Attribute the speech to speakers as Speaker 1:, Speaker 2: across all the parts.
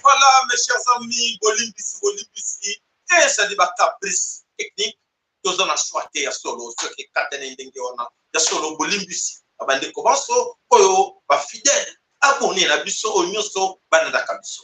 Speaker 1: Voilà, mes chers amis, bolimbisi, bolimbisi, ezali ba caprice technique, toza na choix te ya solo, soki ekatani ndenge wana ya solo, bolimbisi na bandeko banso oyo ba fidèle abonné na biso oyo nyonso balandaka biso.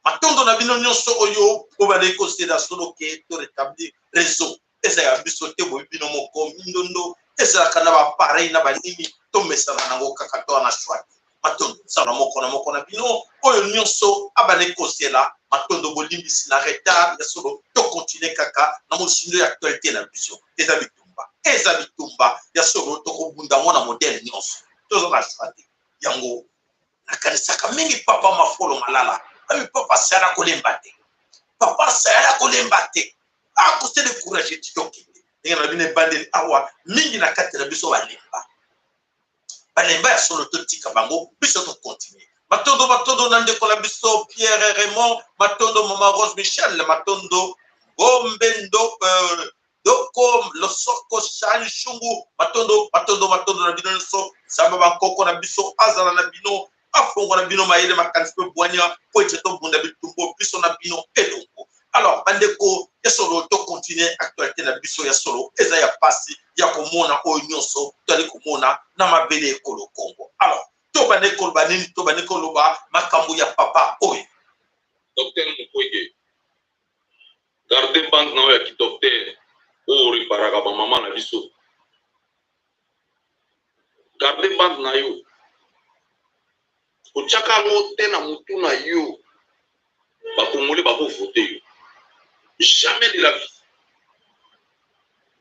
Speaker 1: Matondo na bino nyonso oyo bobandaki kozela solo ke to rétablir réseau eza ya biso te, boyebi bino moko mindondo ezalaka na bapareil na banini, tomesana nango kaka to wana choix te. Matondo sala moko na moko na bino oyo nyonso abandaki kozela, matondo, bolimbisi na retard ya solo. Tokontinue kaka na mozindo ya actualité na biso. Eza bitumba, eza bitumba ya solo, tokobunda yango na modele nyonso, toza na choix te. Yango nakanisaka mingi papa Mafolo Malala, abi papa Sayala kolemba te, papa Sayala kolemba te, akose décourage ti tokende ndenge na bino ebandeli awa. Mingi na kati na biso balemba, balemba ya solo, totika bango, biso tokontinue. Matondo, matondo na ndeko na biso Pierre Raymond, matondo mama Rose Michel, matondo Ngombe ndo Doko Losoko Shani Shungu, matondo, matondo, matondo na bino nyonso. Nzambe bankoko na biso azala na bino, afongola bino mayele, makanisi mpe bwanya po ete tobunda bitumbo biso na bino elongo. Alors bandeko ya solo, tokontinue actualité na biso ya solo. Eza ya pasi ya komona oyo nyonso toali komona na mabele ekolo Kongo. Alors tobande koloba nini? Tobande koloba makambo ya papa oyo.
Speaker 2: Docteur Mukwege, garde bande na oyo ya kidocteur oyo oreparaka bamama na biso. Garde bande na yo, kotiaka yango te na mutu na yo. Bakongole bakovote yo jamais de la vie.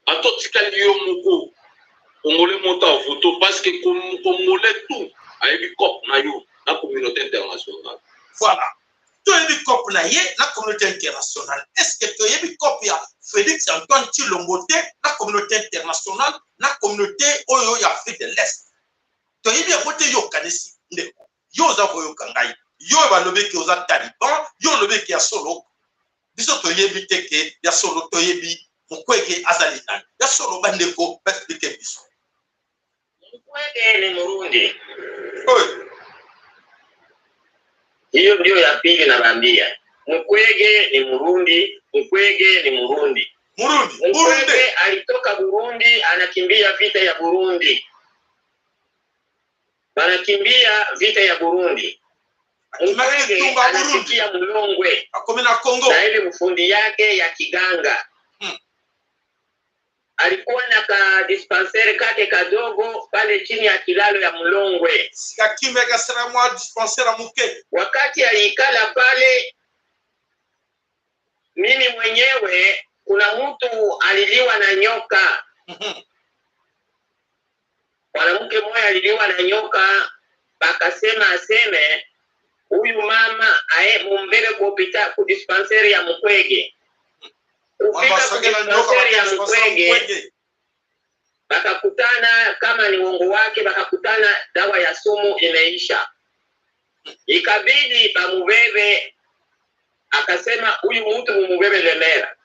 Speaker 2: Ata otikali yo moko, Congolais moto avoto, parce que Congolais tout ayebi cop na yo na communauté internationale.
Speaker 1: Voilà, toyebi cop na ye na communauté internationale. Est ce que toyebi cop ya Félix Antoine Tshilombo te na communauté internationale, na communauté oyo ya Afrique de l'Est? Toyebi yango te? Yo okanisi, ndeko, yo oza koyoka ngai, yo oyo balobi ke oza taliban, yo olobi ke ya solo biso toyebi te ke ya solo toyebi Mukwege azali nani ya solo. Bandeko baexplike biso.
Speaker 3: Mukwege ni Murundi.
Speaker 1: Oyo
Speaker 3: Hiyo ndio ya pili nawaambia. Mukwege ni Murundi, Mukwege ni Murundi.
Speaker 1: Murundi, Burundi.
Speaker 3: Mukwege alitoka Burundi, anakimbia vita ya Burundi. Banakimbia vita ya Burundi.
Speaker 1: Akimaki
Speaker 3: Mukwege
Speaker 1: bitumba ya Burundi.
Speaker 3: anafikia Mulongwe
Speaker 1: Akomi na Congo.
Speaker 3: Na ile mfundi yake ya kiganga. Alikuwa na ka dispensaire kake kadogo pale chini ya kilalo ya Mulongwe.
Speaker 1: Sika kimia kasala mwa dispensaire ya moke.
Speaker 3: Wakati aliikala pale, mimi mwenyewe, kuna mtu aliliwa na nyoka, mwanamke mmoja aliliwa na nyoka, bakasema aseme huyu mama ae mumbebe ku hopita ku dispensaire ya Mukwege.
Speaker 1: Mama
Speaker 3: Kufika ku
Speaker 1: asakela nyoka
Speaker 3: dispensaire ya
Speaker 1: dispensaire
Speaker 3: Mukwege,
Speaker 1: Mukwege.
Speaker 3: Bakakutana kama ni uongo wake, bakakutana dawa ya sumu imeisha, ikabidi bamubebe. Akasema huyu mtu mumubebe Lemera,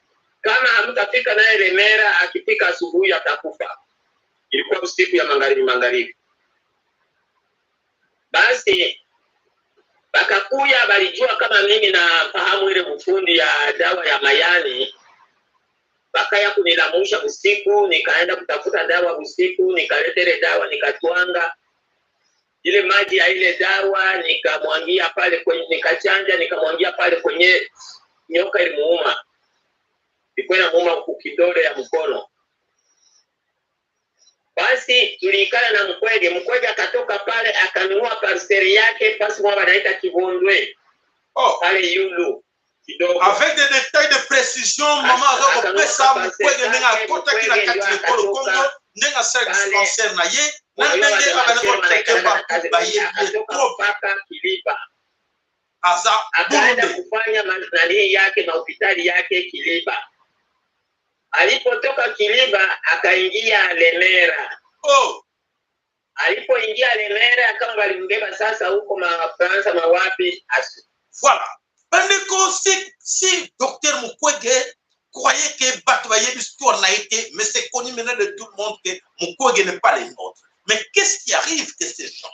Speaker 3: kama hamtafika naye Lemera, akifika asubuhi atakufa. Ilikuwa usiku ya magharibi magharibi. Basi bakakuya, balijua kama mimi nafahamu ile mfundi ya dawa ya mayani, bakaya kunilamusha usiku, nikaenda kutafuta dawa usiku, nikaleta ile dawa, nikatwanga ile maji ya ile dawa, nikamwangia pale kwenye, nikachanja, nikamwangia pale kwenye nyoka ilimuuma, ilikuwa inamuuma ku kidole ya mkono. Basi tuliikala na Mkwege. Mkwege akatoka pale akanunua parcelle yake pasi mwa wanaita Kibondwe
Speaker 1: Oh,
Speaker 3: pale Yulu. Kidogo.
Speaker 1: Avec des détails de précision, mama aza kopesa Mukwege ndenge akotaki na kati na ekolo Congo, ndenge asala dispensaire na ye, na ndenge abandi kotraite bato bayebi ye trop.
Speaker 3: Mpaka Kiliba.
Speaker 1: Aza
Speaker 3: Akaenda
Speaker 1: Burundais.
Speaker 3: Kufanya nani yake mahopitali yake Kiliba. Alipotoka Kiliba akaingia Lemera.
Speaker 1: Oh.
Speaker 3: Alipoingia Lemera, kama walimbeba sasa huko Mafransa mawapi
Speaker 1: Voilà. Bandeko, si docteur Mukwege croyait que bato bayebi histoire na ye te, mais c'est connu maintenant de tout le monde que Mukwege n'est pas les nôtres. Mais qu'est-ce qui arrive que ces gens,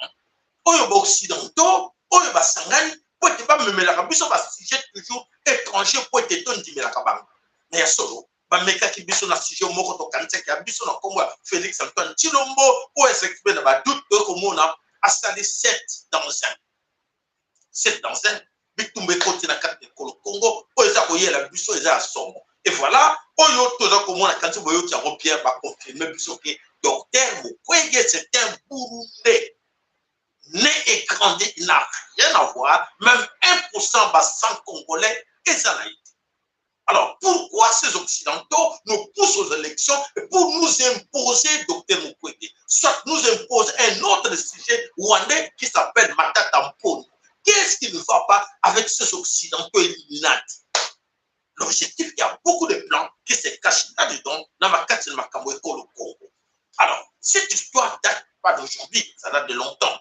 Speaker 1: oyo baoccidentaux, oyo basangani po ete bamemelaka biso basujet toujours étranger po ete tondimelaka bango? Na ya solo, bamekaki biso na sujet moko tokanisaki ya biso na nkombo ya Félix Antoine Tshilombo, oyo ezalaki mpe na badoute. Toye komona asali 7 dans 1, 7 dans 1. Bitumba ekoti na kati na ekolo Congo, oyo eza koyela biso eza ya somo. Et voilà oyo toza komona. Kanisi boyoki yango bien, baconfirme biso ke docteur Mukwege, c'est un Burundais né et grandi. Il n'a rien à voir, même 1% basang congolais eza na ye te. Alors, pourquoi ces Occidentaux nous poussent aux élections pour nous imposer Dr Mukwege, soit nous imposent un autre sujet rwandais qui s'appelle Matata Mponyo? Qu'est-ce qui ne va pas avec ces Occidentaux illuminati? L'objectif, il y a beaucoup de plans qui se cachent là-dedans, dans ma carte de makambo ekolo Congo. Alors, cette histoire date pas d'aujourd'hui, ça date de longtemps.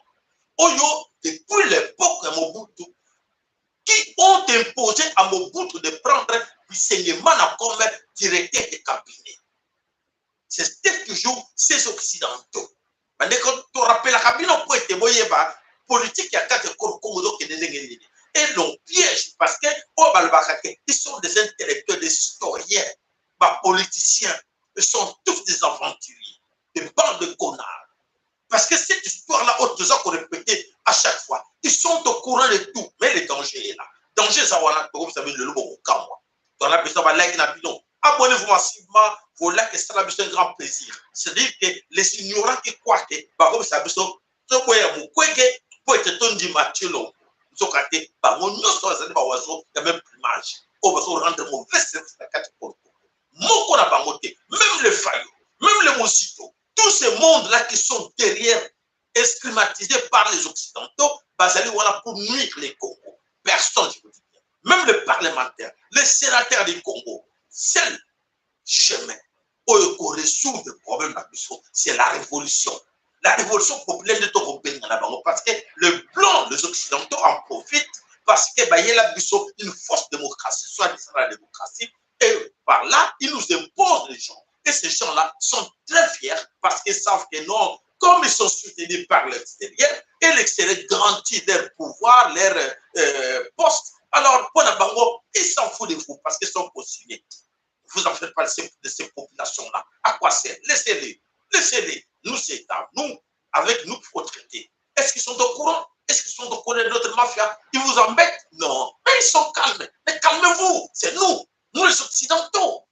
Speaker 1: Oyo, depuis l'époque de Mobutu, qui ont imposé à Mobutu de prendre Bisengimana comme directeur de cabinet. C'était toujours ces Occidentaux. Bandeko, torappelaka bino po ete boyeba politique ya kati ekolo Congo ezokende ndenge nini. Et l'on piège parce que oyo balobaka ke ils sont des intellectuels, des historiens, bapoliticiens, ils sont tous des aventuriers, des bandes de connards. Parce que cette histoire-là, oyo toza korépéter à chaque fois, ils sont au courant de tout, mais le danger est là. Danger eza wana, tokomisa bino lelo bokokamwa. Tona besoin balike na bino. Abonnez-vous massivement, vos likes esala biso un grand plaisir. C'est-à-dire que les ignorants qui croient que bakomisa biso toboya Mukwege po ete tondima Tshilombo, nzoka te bango nyonso bazali baoiseau ya même plumage oyo bazo rendre mauvais service na kati ekolo. Moko na bango te, même le Fayulu, même le Muzito, tout ce monde là qui sont derrière, estigmatisés par les Occidentaux, bazali wana pour nuire les Congo. Personne, je vous dis bien, même les parlementaires, les sénateurs du Congo. Seul chemin oyo korésoudre problème na biso, c'est la révolution, la révolution populaire nde tokobenga na bango, parce que le blanc, les Occidentaux en profitent, parce que bayela biso une fausse démocratie, soit disant la démocratie, et par là ils nous imposent les gens. Et ces gens-là sont très fiers parce qu'ils savent que non, comme ils sont soutenus par l'extérieur et l'extérieur garantit leur pouvoir, leur poste, alors pour bango, ils s'en foutent de vous parce qu'ils sont positionnés. Vous en faites pas de ces populations-là. À quoi sert? Laissez-les. Laissez-les. Nous, c'est à nous. Avec nous qu'il faut traiter. Est-ce qu'ils sont au courant? Est-ce qu'ils sont au courant de notre mafia? Ils vous embêtent? Non. Mais ils sont calmes. Mais calmez-vous. C'est nous. Nous, les Occidentaux.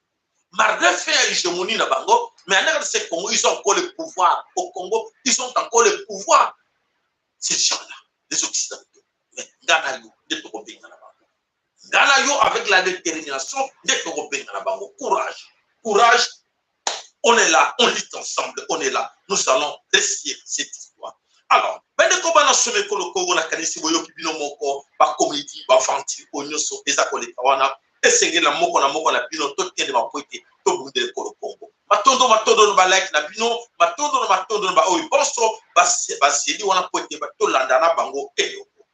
Speaker 1: Malgré fait hégémonie na bango, mais en RDC Congo, ils ont encore le pouvoir. Au Congo, ils ont encore le pouvoir. Ces gens-là, les Occidentaux. Mais nga na yo, nde tokobenga na bango. Nga na yo, avec la détermination, nde tokobenga na bango. Courage. Courage. On est là, on lutte ensemble, on est là. Nous allons réussir cette histoire. Alors, bandeko bana some ekolo Kongo, nakanisi boyoki bino moko bacomédie, baaventure oyo nyonso eza koleka wana. Esengeli na moko na moko na bino totelema po ete tobundela ekolo Kongo. Matondo, matondo na balike na bino, matondo na matondo na baoyo bonso bazeli wana po ete tolanda na bango eloko.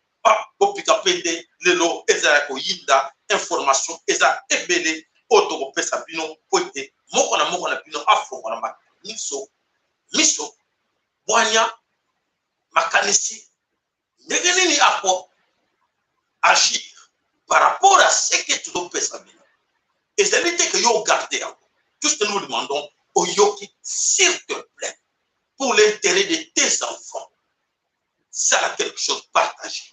Speaker 1: Bopika mpe nde lelo eza ya koyinda, information eza ebele oyo tokopesa bino po ete moko na moko na bino afongola miso, miso, bwanya, makanisi, ndenge nini ako agir par rapport à ce que tozopesa bino. Ezali te ke yo garde yango. Tout ce que nous demandons, oyoki, s'il te plaît, pour l'intérêt de tes enfants, ça a quelque chose, partager,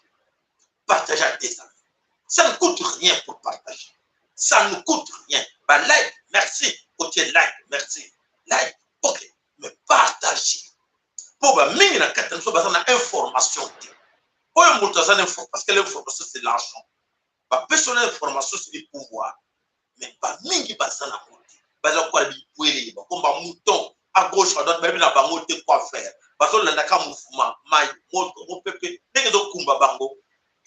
Speaker 1: partager à tes amis. Ça ne coûte rien pour partager, ça ne coûte rien. Bah, like, merci, ok, like, merci, like, ok, mais partager mpo bamingi na kati na biso baza na information te. Oyo moto aza na info, parce que l'information, c'est l'argent. Bapesi na information sur le pouvoir, mais bamingi baza na yango te. Baza kokola bibwele, bakomba mouton à gauche, à droite, bayebi na bango te quoi faire. Bazolandaka mouvement, mai, moto, mopepe, ndenge ezokumba bango,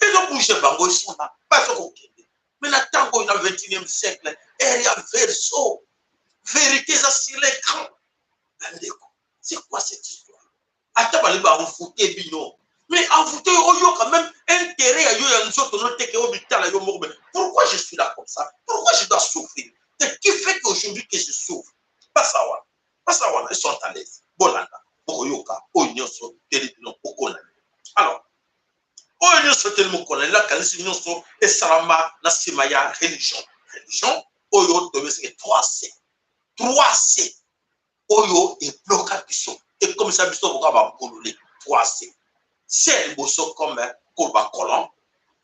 Speaker 1: ezobouge bango, esona baza kokende. Mais na ntango oyo, na 21e siècle, ère ya Verseau, vérité eza sur l'écran. Bandeko, c'est quoi cette histoire? Ata balobi baenvoûte bino, mais envoûte oyoka même intérêt ya yo ya nzoto no teke oyo bitala yo moko. Mais pourquoi je suis là comme ça? Pourquoi je dois souffrir? Ce qui fait qu'aujourd'hui que je souffre, pasa wana, pasa wana, ils sont à l'aise. Bolanda, bokoyoka oyo nyonso teli bino bokonani. Alors oyo nyonso teli mokonani, lakanisi nyonso esalama na nsima ya religion. Religion oyo tobeseke 3C, 3C oyo ebloka biso, ekomisa biso boka babolole. 3C, C ya liboso, comme koloba colon,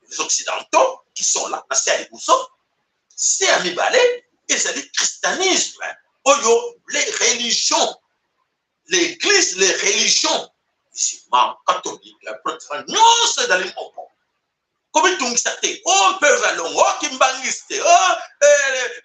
Speaker 1: les Occidentaux qui sont là na C ya liboso. C ya mibale ezali christianisme oyo, les religions, l'église, les religions, musulman, catholique, protestant, nyonso ezali moko. Komitungisa te o mpeve longo o kimbangisi te o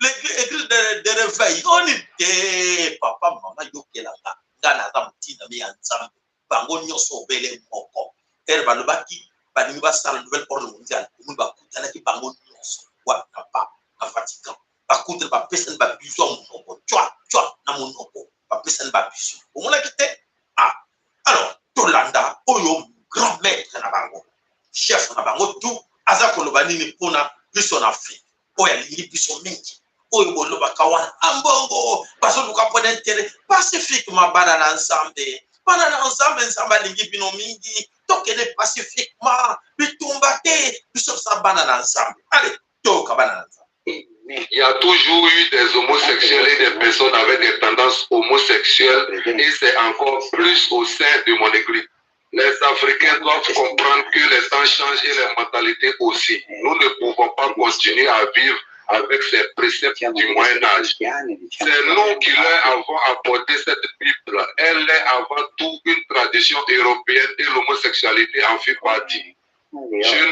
Speaker 1: l'église de réveil oni te. Papa, mama, yokelanga nga, naza motindami ya Nzambe. Bango nyonso obele moko. Ere balobaki balingi basala nouvel ordre mondial, omoni bakutanaki bango nyonso wapi? Na pape, na Vatican. Bakutani, bapesani babisous ya monoko, twa twa na monoko, bapesani babisous, omonaki te? Ah, alors tolanda oyo grand maître na bango, chef na bango tout, aza koloba nini mpona biso na Afrique, oyo alingi biso mingi, oyo bolobaka wana ambongo bazoluka mpona intérêt pacifiquement. Bana na Nzambe, bana na Nzambe, Nzambe alingi bino mingi, tokende pacifiquement, bitumba te. Biso toza bana na Nzambe. Allez, toyoka bana na Nzambe.
Speaker 2: Il y a toujours eu des homosexuels et des personnes avec des tendances homosexuelles et c'est encore plus au sein de mon église. Les Africains doivent comprendre que les temps changent et les mentalités aussi. Nous ne pouvons pas continuer à vivre avec ces préceptes du Moyen Âge. C'est nous qui leur avons apporté cette Bible. Elle est avant tout une tradition européenne et l'homosexualité en fait partie. Je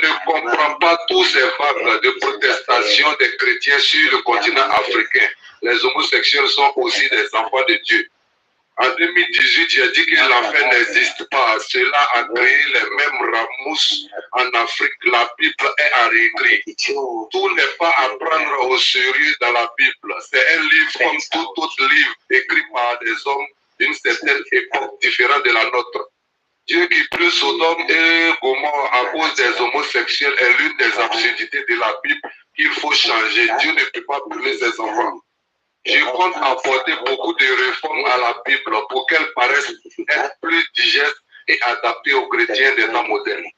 Speaker 2: ne comprends pas tous ces vagues de protestation des chrétiens sur le continent africain. Les homosexuels sont aussi des enfants de Dieu. En 2018, j'ai dit que l'enfer n'existe pas. Cela a créé les mêmes ramous en Afrique. La Bible est à réécrire. Tout n'est pas à prendre au sérieux dans la Bible. C'est un livre comme tout autre livre écrit par des hommes d'une certaine époque différente de la nôtre. Dieu qui brûle Sodome et Gomorre à cause des homosexuels est l'une des absurdités de la Bible qu'il faut changer. Dieu ne peut pas brûler ses enfants. Je compte apporter beaucoup de réformes à la Bible pour qu'elle paraisse être plus digeste et adaptée aux chrétiens des temps modernes.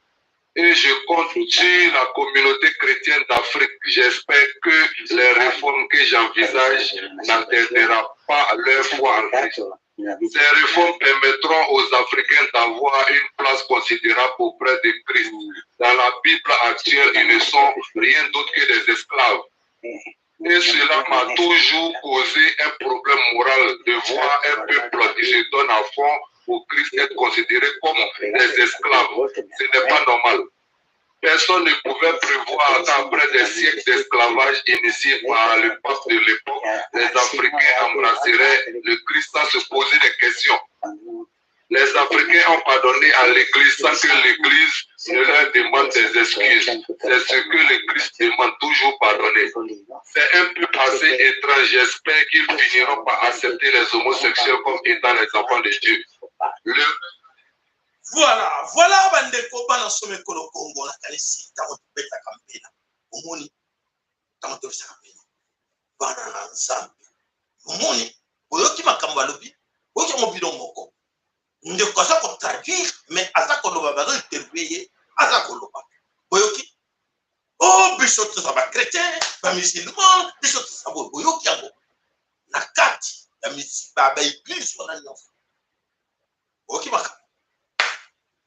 Speaker 2: Et je compte sur la communauté chrétienne d'Afrique. J'espère que les réformes que j'envisage n'altéreront pas leur foi en Christ. Ces réformes permettront aux Africains d'avoir une place considérable auprès de Christ. Dans la Bible actuelle, ils ne sont rien d'autre que des esclaves. Et cela m'a toujours causé un problème moral de voir un peuple qui se donne à fond au Christ être considéré comme des esclaves. Ce n'est pas normal. Personne ne pouvait prévoir qu'après des siècles d'esclavage initiés par le pape de l'époque, les Africains embrasseraient le Christ sans se poser des questions. Les Africains ont pardonné à l'Église sans que l'Église ne leur demande des excuses. C'est ce que le Christ demande, toujours pardonner. C'est un peu passé étrange. J'espère qu'ils finiront par accepter les homosexuels comme étant les enfants de Dieu. Le
Speaker 1: Voilà, voilà, bandeko, bana somo ekolo Kongo. Nakanisi ntango tobetaka mpela, omoni ntango tobetaka mpela, bana na Nzambe, omoni, boyoki makambo alobi, boyoki yango bino moko. Ndeko aza kotraduire, mais aza koloba, bazointerviewe ye, aza koloba, boyoki o oh, biso toza bachrétien, bamusulman, biso toza boye. Boyoki yango na kati ya baeglise wana nyonso, boyoki makambo.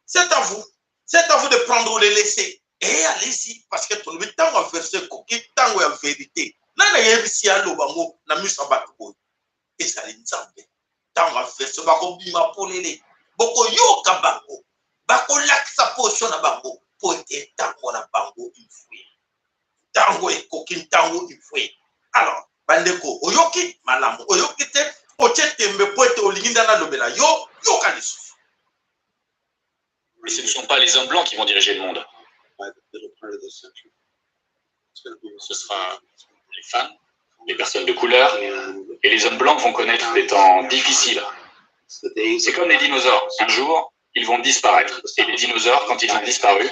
Speaker 1: C'est à vous, c'est à vous de prendre ou de laisser et allez-y, parce que tolobi ntango ya verset ekoki, ntango ya vérité. Nani ayebisi aloba ngo na miso ya bato boye? Ezali Nzambe. Ntango ya verset bakobima polele, bokoyoka bango, bakolakisa position na bango, po ete ntango na bango ifui. Ntango ekoki, ntango ifwe. Alors bandeko, oyoki malamu, oyoki te, otie tembe mpo ete olingi nde nalobela yo, yoka lisusu.
Speaker 4: Mais ce ne sont pas les hommes blancs qui vont diriger le monde. Ce sera les femmes, les personnes de couleur, et les hommes blancs vont connaître des temps difficiles. C'est comme les dinosaures. Un jour, ils vont disparaître. Et les dinosaures, quand ils ont disparu,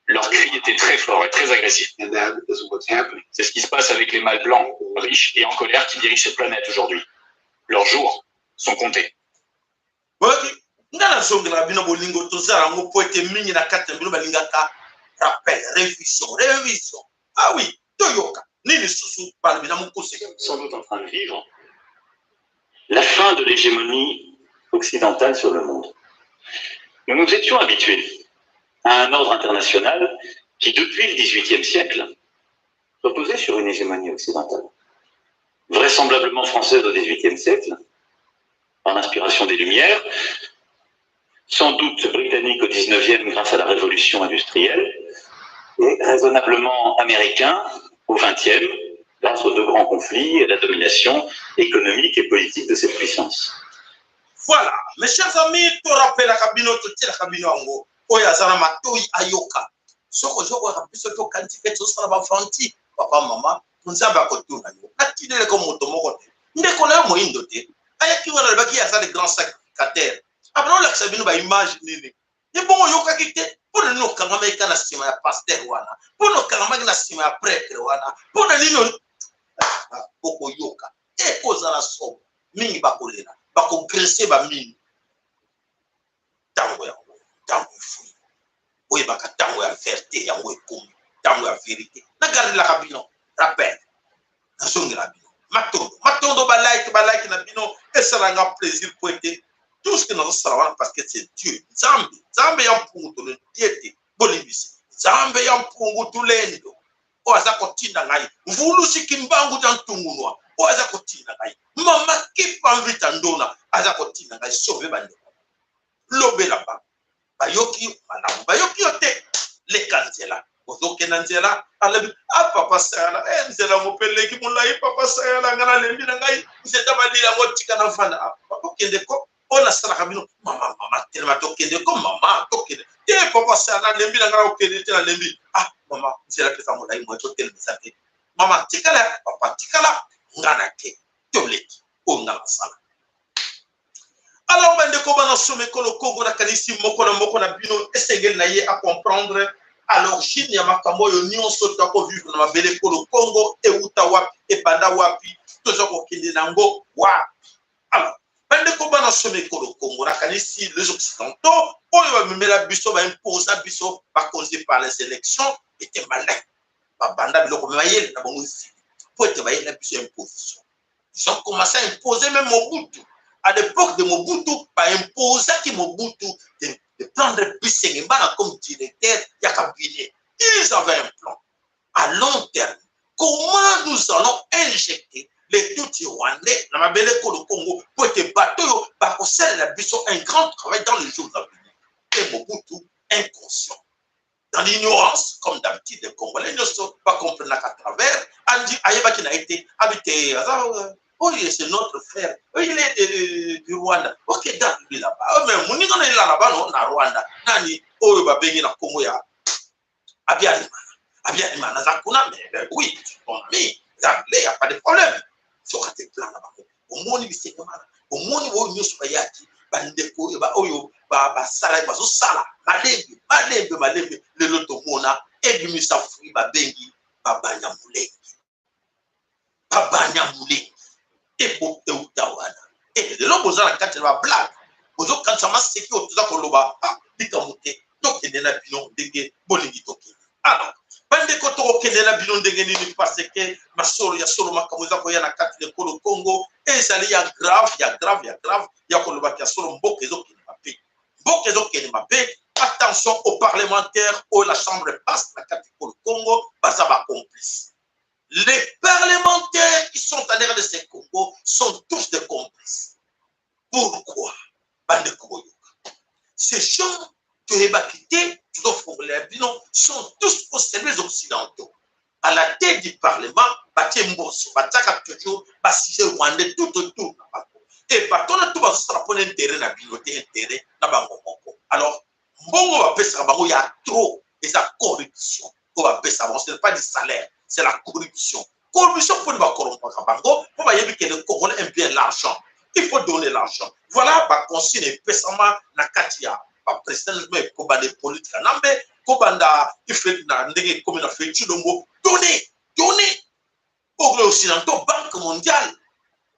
Speaker 4: leur cri était très fort et très agressif. C'est ce qui se passe avec les mâles blancs, riches et en colère qui dirigent cette planète aujourd'hui. Leurs jours sont comptés.
Speaker 1: Boyoki nga nazongela bino bolingo toza yango mpo ete mingi na kati na bino balingaka rappel, révision, révision. Ah oui, toyoka nini lisusu balobi na mokuse.
Speaker 4: Sans doute en train de vivre la fin de l'hégémonie occidentale sur le monde. Nous nous étions habitués à un ordre international qui, depuis le XVIIIe siècle, reposait sur une hégémonie occidentale, vraisemblablement française au XVIIIe siècle, par l'inspiration des Lumières, sans doute britannique au XIXe grâce à la révolution industrielle, et raisonnablement américain au XXe grâce aux deux grands conflits et à la domination économique et politique de cette puissance.
Speaker 1: Voilà, mes chers amis, torappelaka bino, totielaka bino yango. Oyo aza na matoi ayoka. Soki ozokoka biso tokanisi mpe tozosala bafanti, papa, mama, Nzambe akotuna yo. Natindeleko moto moko te, ndeko na yo moyindo te, ayaki wana, alobaki ye aza le grand sacrificateur, abanda olakisa bino baimage nini. Ebongo oyokaki te? Mpo na nini okangamaki kaka na nsima ya pasteur wana? Mpo na okangamaki na nsima ya prêtre wana? Mpo na nini? Okoyoka, ekozala somo mingi, bakolela, bakogrese bamino. Ntango yango, ntango efui, boyebaka ntango ya vérité yango ekomi, ntango ya vérité. Nagardelaka bino rappel, nazongela bino matondo, matondo, balike, balike na bino esalanga plaisir po ete tout ce que nazosala wana, parce que c'est Dieu, Nzambe, Nzambe ya mpungu tolendo ete bolimbisi, Nzambe ya mpungu tulendo oyo aza kotinda ngai, mvulusi Kimbangu ta ntungunwa oyo aza kotinda ngai, mama Kipa Mvita Ndona aza kotinda ngai. Sauve bandeko, lobela bango. Bayoki malamu, bayoki yo te, leka nzela. Ozokenda nzela, alobi: "A papa Sayala, e nzela yango mpe eleki molai. Papa Sayala, ngai nalembi na ngai nzeta malili yango, tika na vanda." Ah, papa, okende ko oyo nasalaka bino. Mama, mama, telema, tokende ko. Mama, tokende te. Papa Sayala, nalembi na ngai, okende te, nalembi. Ah mama, nzela mpe eza molai, moye totelemisa te. Mama tikala, papa tikala, nga na te, toleki oyo nga nasala. Alors bandeko bana somekolo Kongo, nakanisi moko na moko na bino esengeli na ye acomprendre à l'origine ya makambo oyo nyonso toakovivre na mabele kolo Kongo, euta wapi, ebanda wapi, toza kokende nango wapi. Alors bandeko bana somekolo Kongo, nakanisi les Occidentaux oyo bamemela biso, baimposa biso bakonzi par les élections, ete malin babanda biloko me bayele na bango esili po ete bayela biso imposition. Ils ont commencé à imposer même Mobutu. À l'époque de Mobutu, baimposaki Mobutu de prendre Bisengimana comme directeur ya cabinet. Ils avaient un plan à long terme, comment nous allons injecter les Tutsi rwandais na mabele kolo Congo po ete bato oyo bakosalela biso un grand travail dans les jours à venir. Et Mobutu, inconscient, dans l'ignorance, comme d'habitude les Congolais nyonso bacomprenaka à travers, andi ayebaki na ye te, abi te aza oyo, c'est notre frère, il est du Rwanda, ok, dans lui là-bas. Mais moninga na ye là-bas, no na Rwanda, nani oyo babengi na kombo ya Abiyarimana? Abiyarimana aza kuna, mais oui, ton ami il y a pas de problème. Soka te plan na bango, omoni Bisengimana, omoni oyo nyonso bayaki, bandeko oyo basala, bazosala malembe, malembe, malembe. Lelo tomona ebimisa fruit, babengi Babanyamulenge. Babanyamulenge ebo euta wana. E lelo boza na kati na bablague, bozokanisa maseki oyo toza koloba likambo te. Tokende na bino ndenge bolingi tokende. Alors bandeko, tokokende na bino ndenge nini? Parce que masolo ya solo, makambo eza koya na kati na ekolo Congo ezali ya grave, ya grave, ya grave, ya kolobaki ya solo. Mboka ezokende mabe, mboka ezokende mabe. Attention aux parlementaires oyo la chambre basse na kati ekolo Congo, baza bacomplice. Les parlementaires qui sont en RDC Congo sont tous des complices. Pourquoi? Bandeko, boyoka, ces gens, toyebaki te, tozofongolela bino, sont tous au service occidentaux. À la tête du parlement, batie Mboso, batiaka toujours basujet rwandais tout autour na bango. E bato wana to bazosala mpona intérêt na bino te, intérêt na bango moko. Alors mbongo bapesaka bango ya trop eza corruption. Oyo bapesaka bango, ce n'est pas du salaire, c'est la corruption. Corruption mponi bakorompaka bango, mpo bayebi ke le Congolais aime bien l'argent, il faut donner l'argent. Voilà baconsigne epesama na kati ya baprésident, kobanda Hippolyte Kanambe, kobanda ife na ndenge ekomi na Félix Tshilombo. Donner, donner aux Occidentaux, Banque mondiale,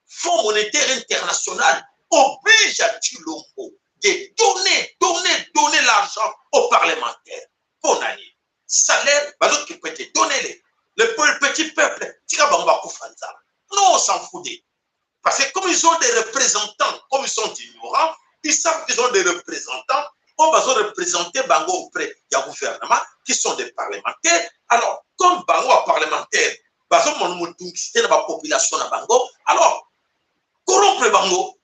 Speaker 1: Fonds monétaire international oblige à Tshilombo de donner, donner, donner l'argent aux parlementaires. Pour nani? Salaire bazokipe te, donnez-les. Le petit peuple, tika bango bakufa nzala. Non, on s'en fout de. Parce que comme ils ont des représentants, comme ils sont ignorants, ils savent qu'ils ont des représentants, on va représenter bango auprès du gouvernement, qui sont des parlementaires. Alors, comme bango parlementaire, bazomona motungisi te na bapopulation na bango, alors corrompre bango.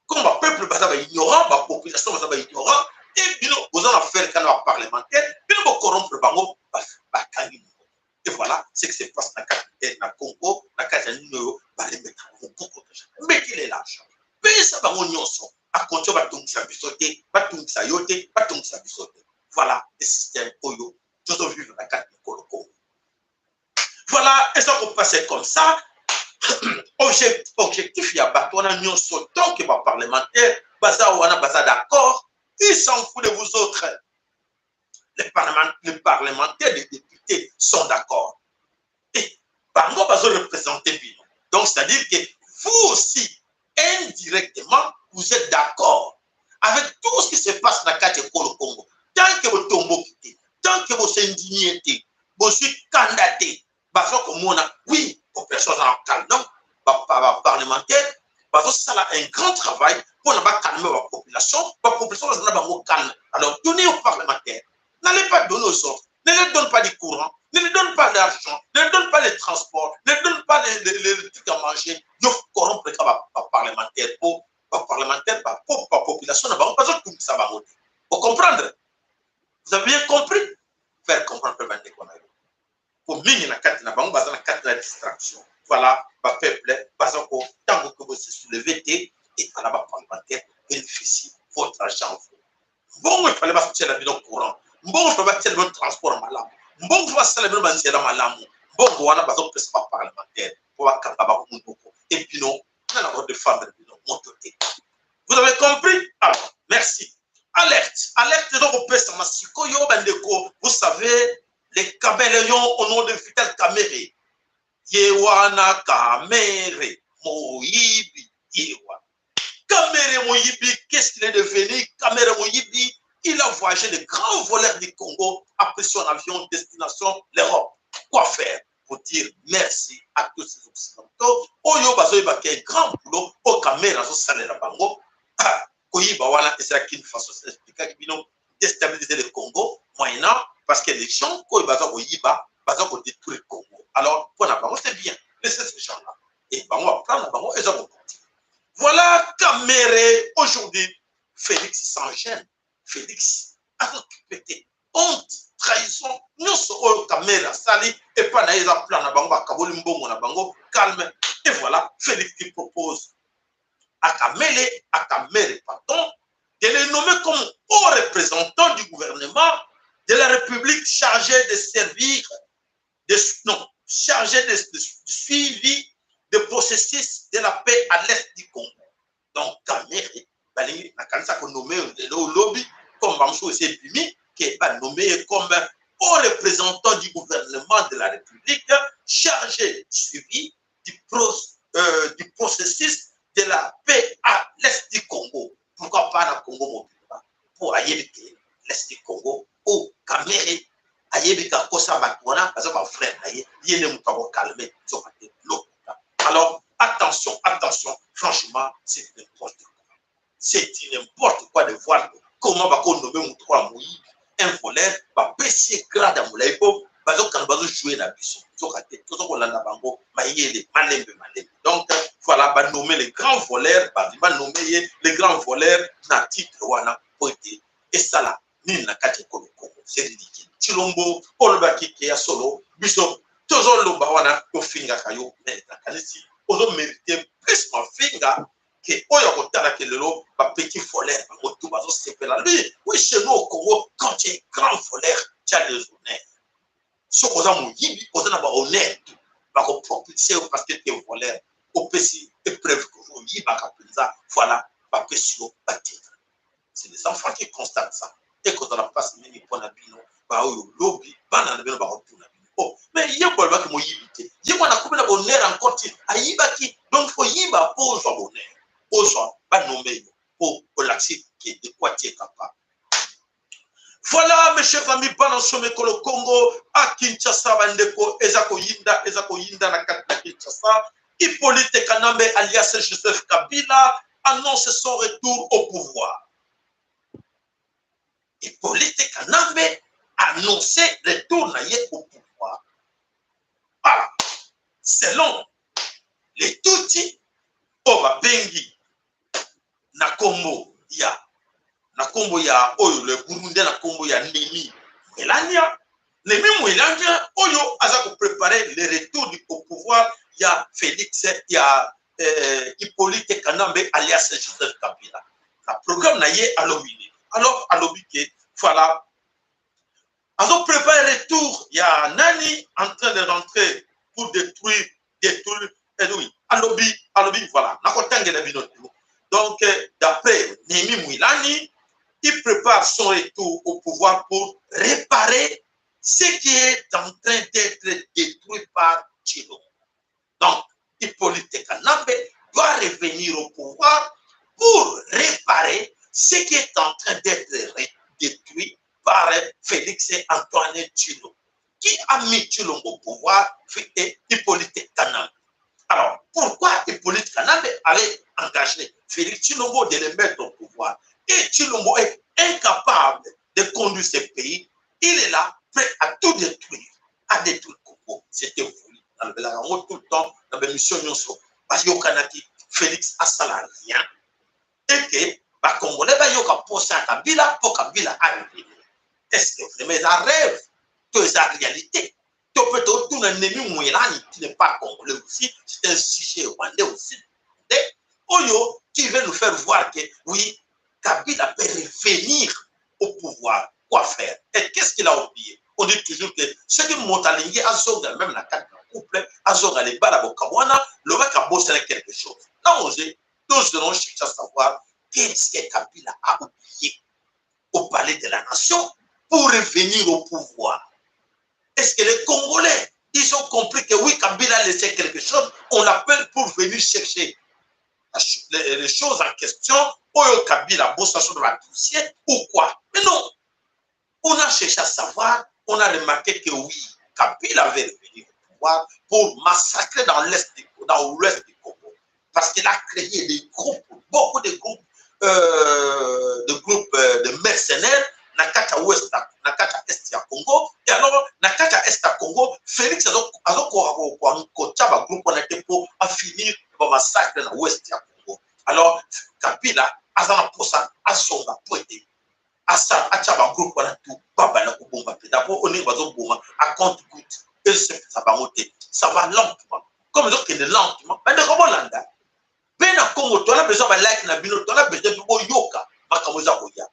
Speaker 1: Comme bapeuple baza baignorant, bapopulation baza baignorant, e bino boza na faire kana baparlementaire, bino bocorrompre bango, bakangi monoko. Et voilà ce qui se passe na kati na Congo, na kati ya nini oyo balembetaka mokoko. Mbekele l'argent, pesa bango nyonso, akonti batungisa biso te, batungisa yo te, batungisa biso te. Voilà le système oyo tozovivre na kati mikolo Congo. Voilà, eza kopase comme ça. Objectif ya bato wana nyonso, tant que baparlementaire baza wana, baza d'accord, ils s'en foutent de vous autres. Les parlementaires, les députés sont d'accord et bango bazo représenter bino. Donc c'est à dire que vous aussi, indirectement, vous êtes d'accord avec tout ce qui se passe na kati ya ekolo Congo. Tant que botomboki te, tant que bos'indigner te, bozwi kanda te, baza komona, oui, population aza na calme. Donc baparlementaire bazosala un grand travail mpona bacalmer bapopulation. Bapopulation baza na bango calme. Alors donnez aux parlementaires, n'allez pas donner aux autres. Ne leur donne pas du courant, ne leur donne pas l'argent, ne leur donne pas les transports, ne leur donne pas les trucs à manger. Yo corrompre ka baparlementaire, po baparlementaire, bapopulation na bango bazotungisa bango te. Ocomprendre? Vous avez bien compris? Faire comprendre mpe bandeko na yo, po mingi na kati na bango baza na kati na distraction. Voilà, bapeuple baza ko ntango ke bose soulever te, epala baparlementaire bénéficie votre argent. Vous, mbongo efale batiela bino courant, mbongo efale batiela bino transport malamu, mbongo fo basala bino banzela malamu. Mbongo wana bazopesa baparlementaire mpo bakanga bango monoko, e bino nana kodefendre bino moto te. Vous avez compris? Alors merci. Alerte, alerte ezokopesama sikoyo, bandeko. Vous savez, les caméléons au nom de Vital Kamerhe, ye wana Kamerhe moyibi, ye wana Kamerhe moyibi. Qu'est-ce qu'il est devenu, Kamerhe moyibi? Il a voyagé, le grand voleur du Congo a pris son avion, destination l'Europe. Quoi faire? Pour dire merci à tous ces Occidentaux oyo bazoyebaka grand boulot oyo Kamerhe azosalela bango. Koyiba wana ezalaki une façon, expliquaki bino, déstabiliser le Congo, moyennant, parce que les gens oyo baza koyiba, baza kodétruire Congo. Alors mpo na bango, c'est bien, laissez ces gens là et bango baplan na bango eza kokontinue. Voilà Kamerhe aujourd'hui. Félix sans gêne, Félix azokipe te. Honte, trahison nyonso oyo Kamerhe asali epai na ye, eza plan na bango, bakaboli mbongo na bango calme. Et voilà Félix qui propose à Kamele, à Kamerhe, pardon, de le nommer comme haut représentant du gouvernement de la République chargé de servir, de, non, chargé de suivi de processus de la paix à l'est du Congo. Donc, Kamerhe, balingi nakanisa konommer lelo lobi, comme bamosusu esi ebimi ke banommer comme haut représentant du gouvernement de la République chargé du suivi du processus de la paix à l'est du Congo. Pourquoi pas na Congo mobimba? Mpo ayebi ke l'est du Congo o Kamerhe ayebi ka kosa bato wana baza bafrère na ye, ye nde moto akocalmer, nzoka te lokuta. Alors attention, attention, franchement, c'est n'importe quoi, c'est n'importe quoi de voir comment bakonommer moto oyo moyibi, un voleur, bapesi ye grade ya molai mpo bazokanga, bazojouer na biso, nzoka te toza kolanda bango mayele malembe malembe. Donc voilà, banommer le grand voleur, banommer ye le grand voleur na titre wana po ete esala nini na kati ya ekolo Kongo? C'est ridicule. Tshilombo olobaki ke ya solo biso Tozoloba wana, tofingaka yo, mais nakanisi ozomerite plus mafinga ke oyo akotalaka lelo. Bapetit voleur bango tu bazosepela lui. Oui, chez nous au Congo, quand tu es grand voleur, tu as des honneurs. Soki oza moyibi, oza na bahonneur, bakopropulse yo parce que tu es voleur. Opesi épreuve oyibaka mpenza, voilà, bapesi yo batitre. C'est les enfants qui constatent ça. Ekozala mpasi mingi mpona bino baoyo lobi bana na bino bakotuna bino: "Oh, mais ye ko alobaki moyibi te, ye mwana akomi na bonheur encore ti ayibaki." Donc faut yiba mpo ozwa bonheur, ozwa banome yo mpo olakisi ke de quoi tu es capable. Voilà, mes chers amis, bana somekolo Congo à Kinshasa, bandeko, eza koyinda, eza koyinda na kati na Kinshasa. Hippolyte Kanambe alias Joseph Kabila annonce son retour au pouvoir. Hippolyte Kanambe annoncé retour na ye au pouvoir. Voilà. Selon les Tutsi oyo babengi na kombo ya oyo le Burundais, na kombo ya Nemi Mwilanya. Nemi Mwilanya oyo aza kopréparer le retour du au pouvoir ya Félix, ya Hippolyte Kanambe alias Joseph Kabila. Na programme na ye, alobi nini? Alors alobi ke voilà, azoprépare retour ya nani, en train de rentrer pour détruire, détruire. Eh oui, alobi voilà, nakotangela bino tout. Donc d'après Nemi Mwilani, il prépare son retour au pouvoir pour réparer ce qui est en train d'être détruit par Tshilombo. Donc Hippolyte Kanambe doit revenir au pouvoir pour réparer ce qui est en train d'être détruit par Félix Antoine Tshilombo. Qui a mis Tshilombo au pouvoir? Et Hippolyte Kanambe. Alors, pourquoi Hippolyte Kanambe avait engagé Félix Tshilombo de le mettre au pouvoir? Et Tshilombo est incapable de conduire ce pays. Il est là, prêt à tout détruire, à détruire le Congo. C'était voulu. Dans le tout le temps, dans l'émission nyonso, bayokanaki Félix asala rien et que Bacongolais bayoka posa ya Kabila mpo Kabila arrive. Est-ce que vraiment eza rêve to eza réalité? To mpe totuna Nemi Mwilani, qui n'est pas congolais aussi, c'est un sujet rwandais aussi, nde oyo qui veut nous faire voir que oui, Kabila peut revenir au pouvoir. Quoi faire et qu'est-ce qu'il a oublié? On dit toujours que soki moto alingi azonga même na kati na couple, azonga libala bokamwana, lobaki abosana quelque chose. Là, nous allons chercher à savoir qu'est-ce que Kabila a oublié au palais de la nation pour revenir au pouvoir. Est-ce que les Congolais, ils ont compris que oui, Kabila a laissé quelque chose? On l'appelle pour venir chercher les choses en question. Oyo Kabila abosana dans la dossier ou quoi? Mais non. On a cherché à savoir, on a remarqué que oui, Kabila avait revenu au pouvoir pour massacrer dans l'ouest du Congo. Parce qu'il a créé des groupes, beaucoup de groupes de mercenaires na kati ya ouest, na kati ya est ya Congo. Et alors na kati ya est ya Congo, Félix azokoka kotia bagroupe wana te mpo afinir bamassacre na ouest ya Congo. Alors Kabila aza na mposa azonga po ete asala atia bagroupe wana tu babanda koboma mpenza, mpo ndenge bazoboma à compte goutte ezosepesa bango te. Ça va lentement, comme ezokende lentement. Bandeko, bolanda mpe na Congo, toza besoin balike na bino, toza besoin mpe boyoka makambo eza koya.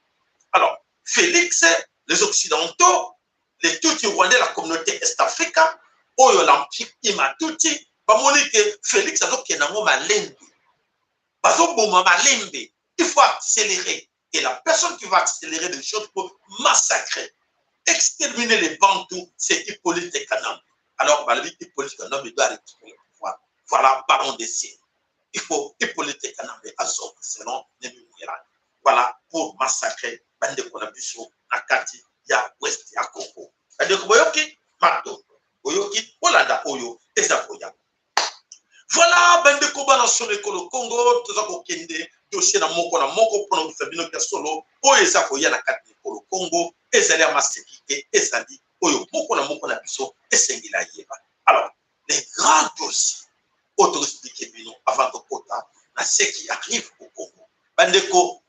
Speaker 1: Alors Félix, les Occidentaux, les Tutsi rwandais, la communauté Est Africa oyo l'empire Hima-Tutsi, bamoni ke Félix azokende yango malembe, bazoboma malembe. Il faut accélérer, et la personne qui va accélérer les choses pour massacrer, exterminer les Bantous, c'est Hippolyte Kanambe. Alors balobi Hippolyte Kanambe doit récupérer le pouvoir. Voilà, baron de signe, il faut Hippolyte Kanambe azonga selon Nemi Mwilani, voilà, pour massacrer bandeko na biso na kati ya ouest ya Congo. Bandeko, boyoki matondo, boyoki, bolanda oyo eza koya. Voilà, bandeko bana solo ekolo Congo, toza kokende dossier na moko na moko mpona kosa bino ya solo oyo eza koya na kati na ekolo Congo. Ezali ya maseki te, ezali oyo moko na moko na biso esengeli ayeba. Alors les grands dossiers oyo toexplike bino avant tokota na ce qui arrive au Congo, bandeko,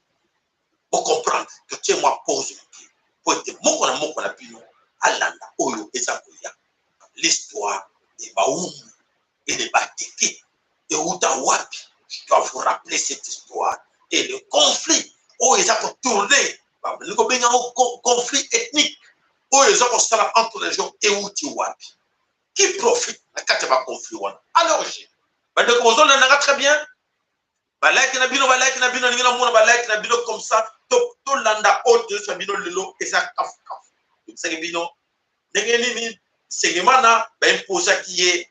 Speaker 1: bocomprendre, totie mwa pause moke po ete moko na moko na bino alanda oyo eza koya. L'histoire Les Baoum et les Bateke euta wapi? Je dois vous rappeler cette histoire. Et le conflit oyo eza kotourne, balingi kobenga yango conflit ethnique oyo eza kosala entre les gens, euti wapi? Qui profite na kati ya baconflit wana? À l'origine, bandeko, bozolanda nga très bien. Balike na bino, balike na bino, ndenge namona balike na bino comme ça. Tolanda oyo toyosa bino lelo, eza kafukafu. Tobisaki bino ndenge nini Bisengimana baimposaki ye,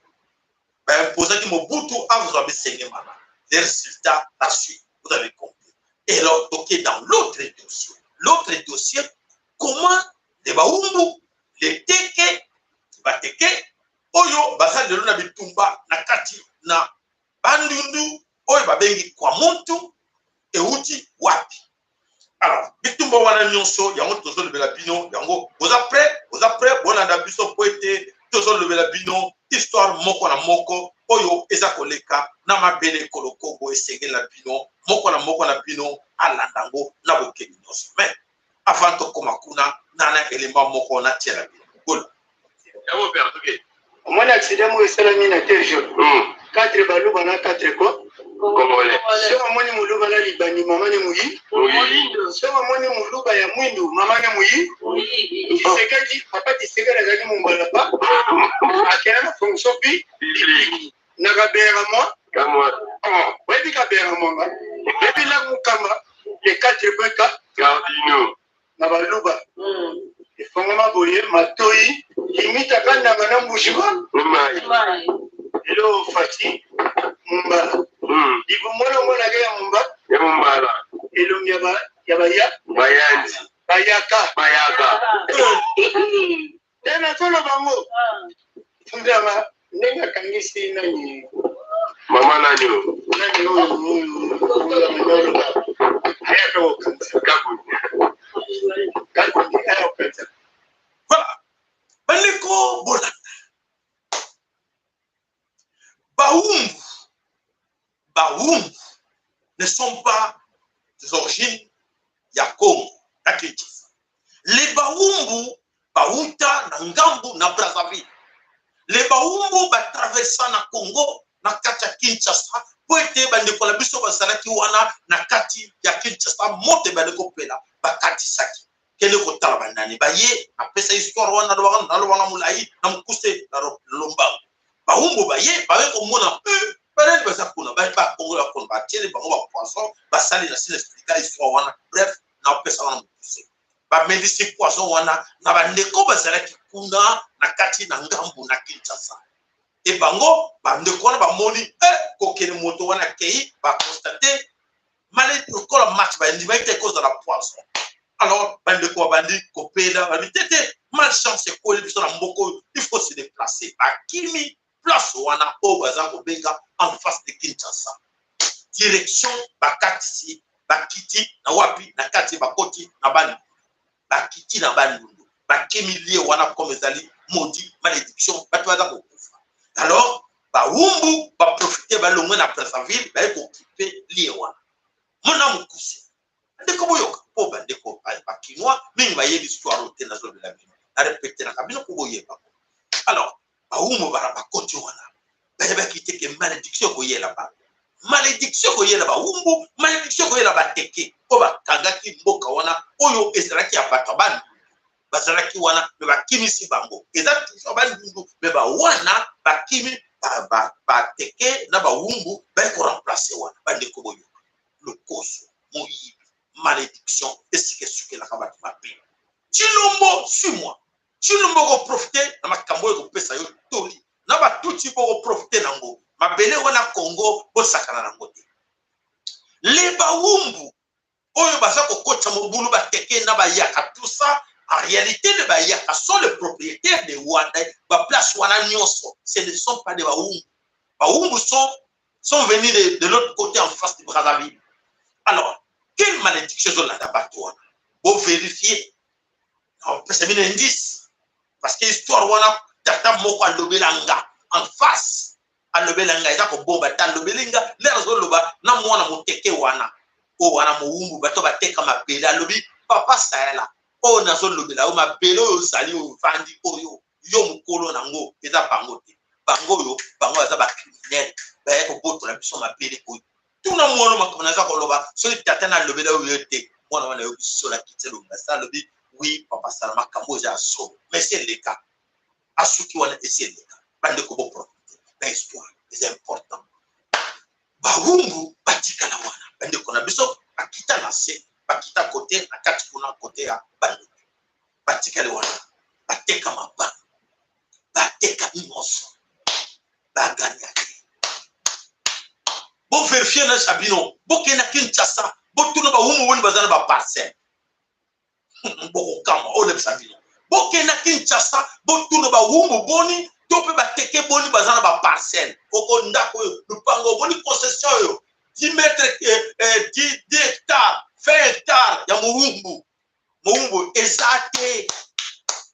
Speaker 1: baimposaki Mobutu azwa Bisengimana. Les résultats, la suite, vous avez compris. Et alors, toke dans l'autre dossier. L'autre dossier, comment les Baumbu, les Teke, Bateke oyo baza lelo na bitumba na kati na Bandundu oyo babengi Kwamuntu, euti wapi? Alors, bitumba wana nyonso, yango tozolobela bino yango. Boza prêt? Boza prêt? Bolanda biso po ete tozolobela bino histoire moko na moko oyo eza koleka na mabele ekolo Kongo. Esengeli na bino, moko na moko na bino alanda yango na bokebi nyonso. Mais avant tokóma kuna, nana elemba moko natiela bino gola.
Speaker 5: Omoni accident moko esalami na Terre Jaune, 4 Baluba na 4 ko
Speaker 2: Congolais.
Speaker 5: So omoni Moluba na libandi, mama ne moyi. So omoni Moluba ya mwindu, mama ne moyi. Tshisekedi, papa Tshisekedi azalaki Mombalapa, akenda na fonction publique na Kabera mwa.
Speaker 2: Kamwa.
Speaker 5: Oyebi Kabera Mwanga, oyebi lac Mukamba, les quatre points
Speaker 2: cardinaux.
Speaker 5: Na Baluba efongama boye, matoi limitaka nanga na Mbujiba.
Speaker 2: Mai.
Speaker 5: Lelo Fati Mumbala, libomona mwanake ya Mumba.
Speaker 2: Ya Mumbala.
Speaker 5: Elongi ya baya.
Speaker 2: Bayandi.
Speaker 5: Bayaka.
Speaker 2: Bayaka.
Speaker 5: Te, nazoloba ngo fundanga ndenge akangisi nani.
Speaker 2: Mama nani o?
Speaker 5: Nani oyo ayaka kokanisa?
Speaker 2: Kabundi.
Speaker 5: Kakundi aya kokanisa.
Speaker 1: Voilà, bandeko, bolanda. Baumbu, Baumbu ne sont pas des origines ya Congo na Kinshasa. Les Baumbu bauta na ngambu na Brazzaville. Les Baumbu batraversa na Congo na kati ya Kinshasa po ete bandeko na biso bazalaki wana na kati ya Kinshasa. Moto ebandi kopela, bakatisaki kende kotala banani baye. Apesa histoire wana, nalobanga molai na mokuse na lombango. Bawumbu baye, baye komona banani baza kuna, bakongo ya kuna, batieli bango bapoison, basali na sina explika histoire wana. Bref, napesa wana mokuse. Bamelisi poison wana na bandeko bazalaki kuna na kati na ngambu na Kinshasa. E bango bandeko wana bamoni kokende moto wana kei, baconstate male lokola match, bandimaki te kozala poison. Alors bandeko babandi kopela, babi te te, malchance ekweli biso na mboka oyo, il faut se déplacer. Bakimi place wana oyo baza kobenga en face de Kinshasa, direction bakatisi, bakiti na wapi? Na kati, bakoti na Bandundu, bakiti na Bandundu, bakimi lie wana comme ezali maudit, malédiction, bato baza kokufa. Alors Bawumbu baprofite, balongwe na Brazzaville, baye kooccuper lie wana. Mona mokuse, bandeko, boyoka mpo bandeko bakinois mingi bayebi histoire oyo te. Nazolobela bino, narepetelaka bino mpo boyeba. Alors Bawumbu bana bakoti wana, bayebaki te ke malédiction ekoyela bango, malédiction ekoyela Bawumbu, malédiction ekoyela Bateke oyo bakangaki mboka wana oyo ezalaki ya bato ya Bandundu. Bazalaki wana me bakimisi bango. Eza toujours Bandundu, me bawana bakimi, Bateke na Bawumbu baye koremplace wana. Bandeko, boyoka lokoso, moyibi, malédiction esika esukelaka bato mabe. Tshilombo, suis-moi. Tshilombo koprofite na makambo oyo ekopesa yo toli na batuti, bokoprofite nango. Mabele wana Congo, bosakana nango te. Le Bawumbu oyo baza kokotisa mobulu, Bateke na Bayaka, tout ça, en réalité les Bayaka sont les propriétaires de Rwanda. Baplace wana nyonso, ce ne sont pas des Bawumbu. Bawumbu sont venus de l'autre côté, en face de Brazzaville. Alors quelle malédiction ezolanda bato wana? Bovérifie, opesa bino indice, parce que histoire wana, tata moko alobela nga en face, alobela nga, eza kobomba te. Alobeli nga ndenge azoloba na mwana moteke wana oyo wana mowumbu, bato bateka mabele. Alobi: "Papa Sayala, oyo nazolobela yo, mabele oyo ozali, oyo ovandi, oyo yo mokolo nango, eza bango te." Bango oyo, bango baza bacriminel, baye kobotola biso mabele oyo. Tuna mwana makambo naza koloba, soki tata nalobela oyo te, mwana wana ayoki solo, akiti elongi asa, alobi: "Oui papa, sala makambo oyo eza ya solo." Mais esi eleka, asuki wana, esi eleka. Bandeko, boprofite na histoire, eza important. Bawumbu batikala wana, bandeko na biso bakita na se, bakita kote na kati kuna, kote ya bandeko batikali wana, bateka mabanga, bateka nyonso, baganya te. Boverifie na bino, bokende na Kinshasa, botuna bawumbu boni baza na baparcelle, bokokama. Oyo nayebisa bino, bokende na Kinshasa, botuna bawumbu boni to mpe bateke boni baza na baparcelle. Oko ndako oyo, lupango boni, concession oyo 10 mètre, 10 hectare, 20 hectare ya mowumbu, mowumbu eza te.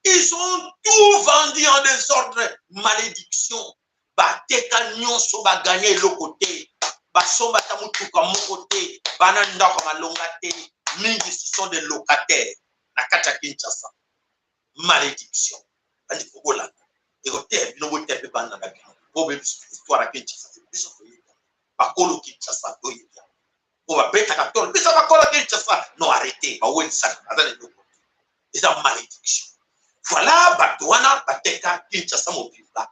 Speaker 1: Ils ont tout vendu en désordre. Malédiction, bateka nyonso, baganye eloko te, basomba ata motuka moko te, bana ndako ya malonga te. Mingi, ce sont des locataires na kati ya Kinshasa. Malédiction. Bandeko, bolanda, ekoteya bino, boteya mpe bana na bino. Po boyebi histoire ya Kinshasa te, biso toyebi, bakolo Kinshasa toyebi yango. Po babetaka tolo, biso bakolo Kinshasa, non, arrêté, bawelisaka, baza na eloko te, eza malédiction. Voilà, bato wana bateka Kinshasa mobimba,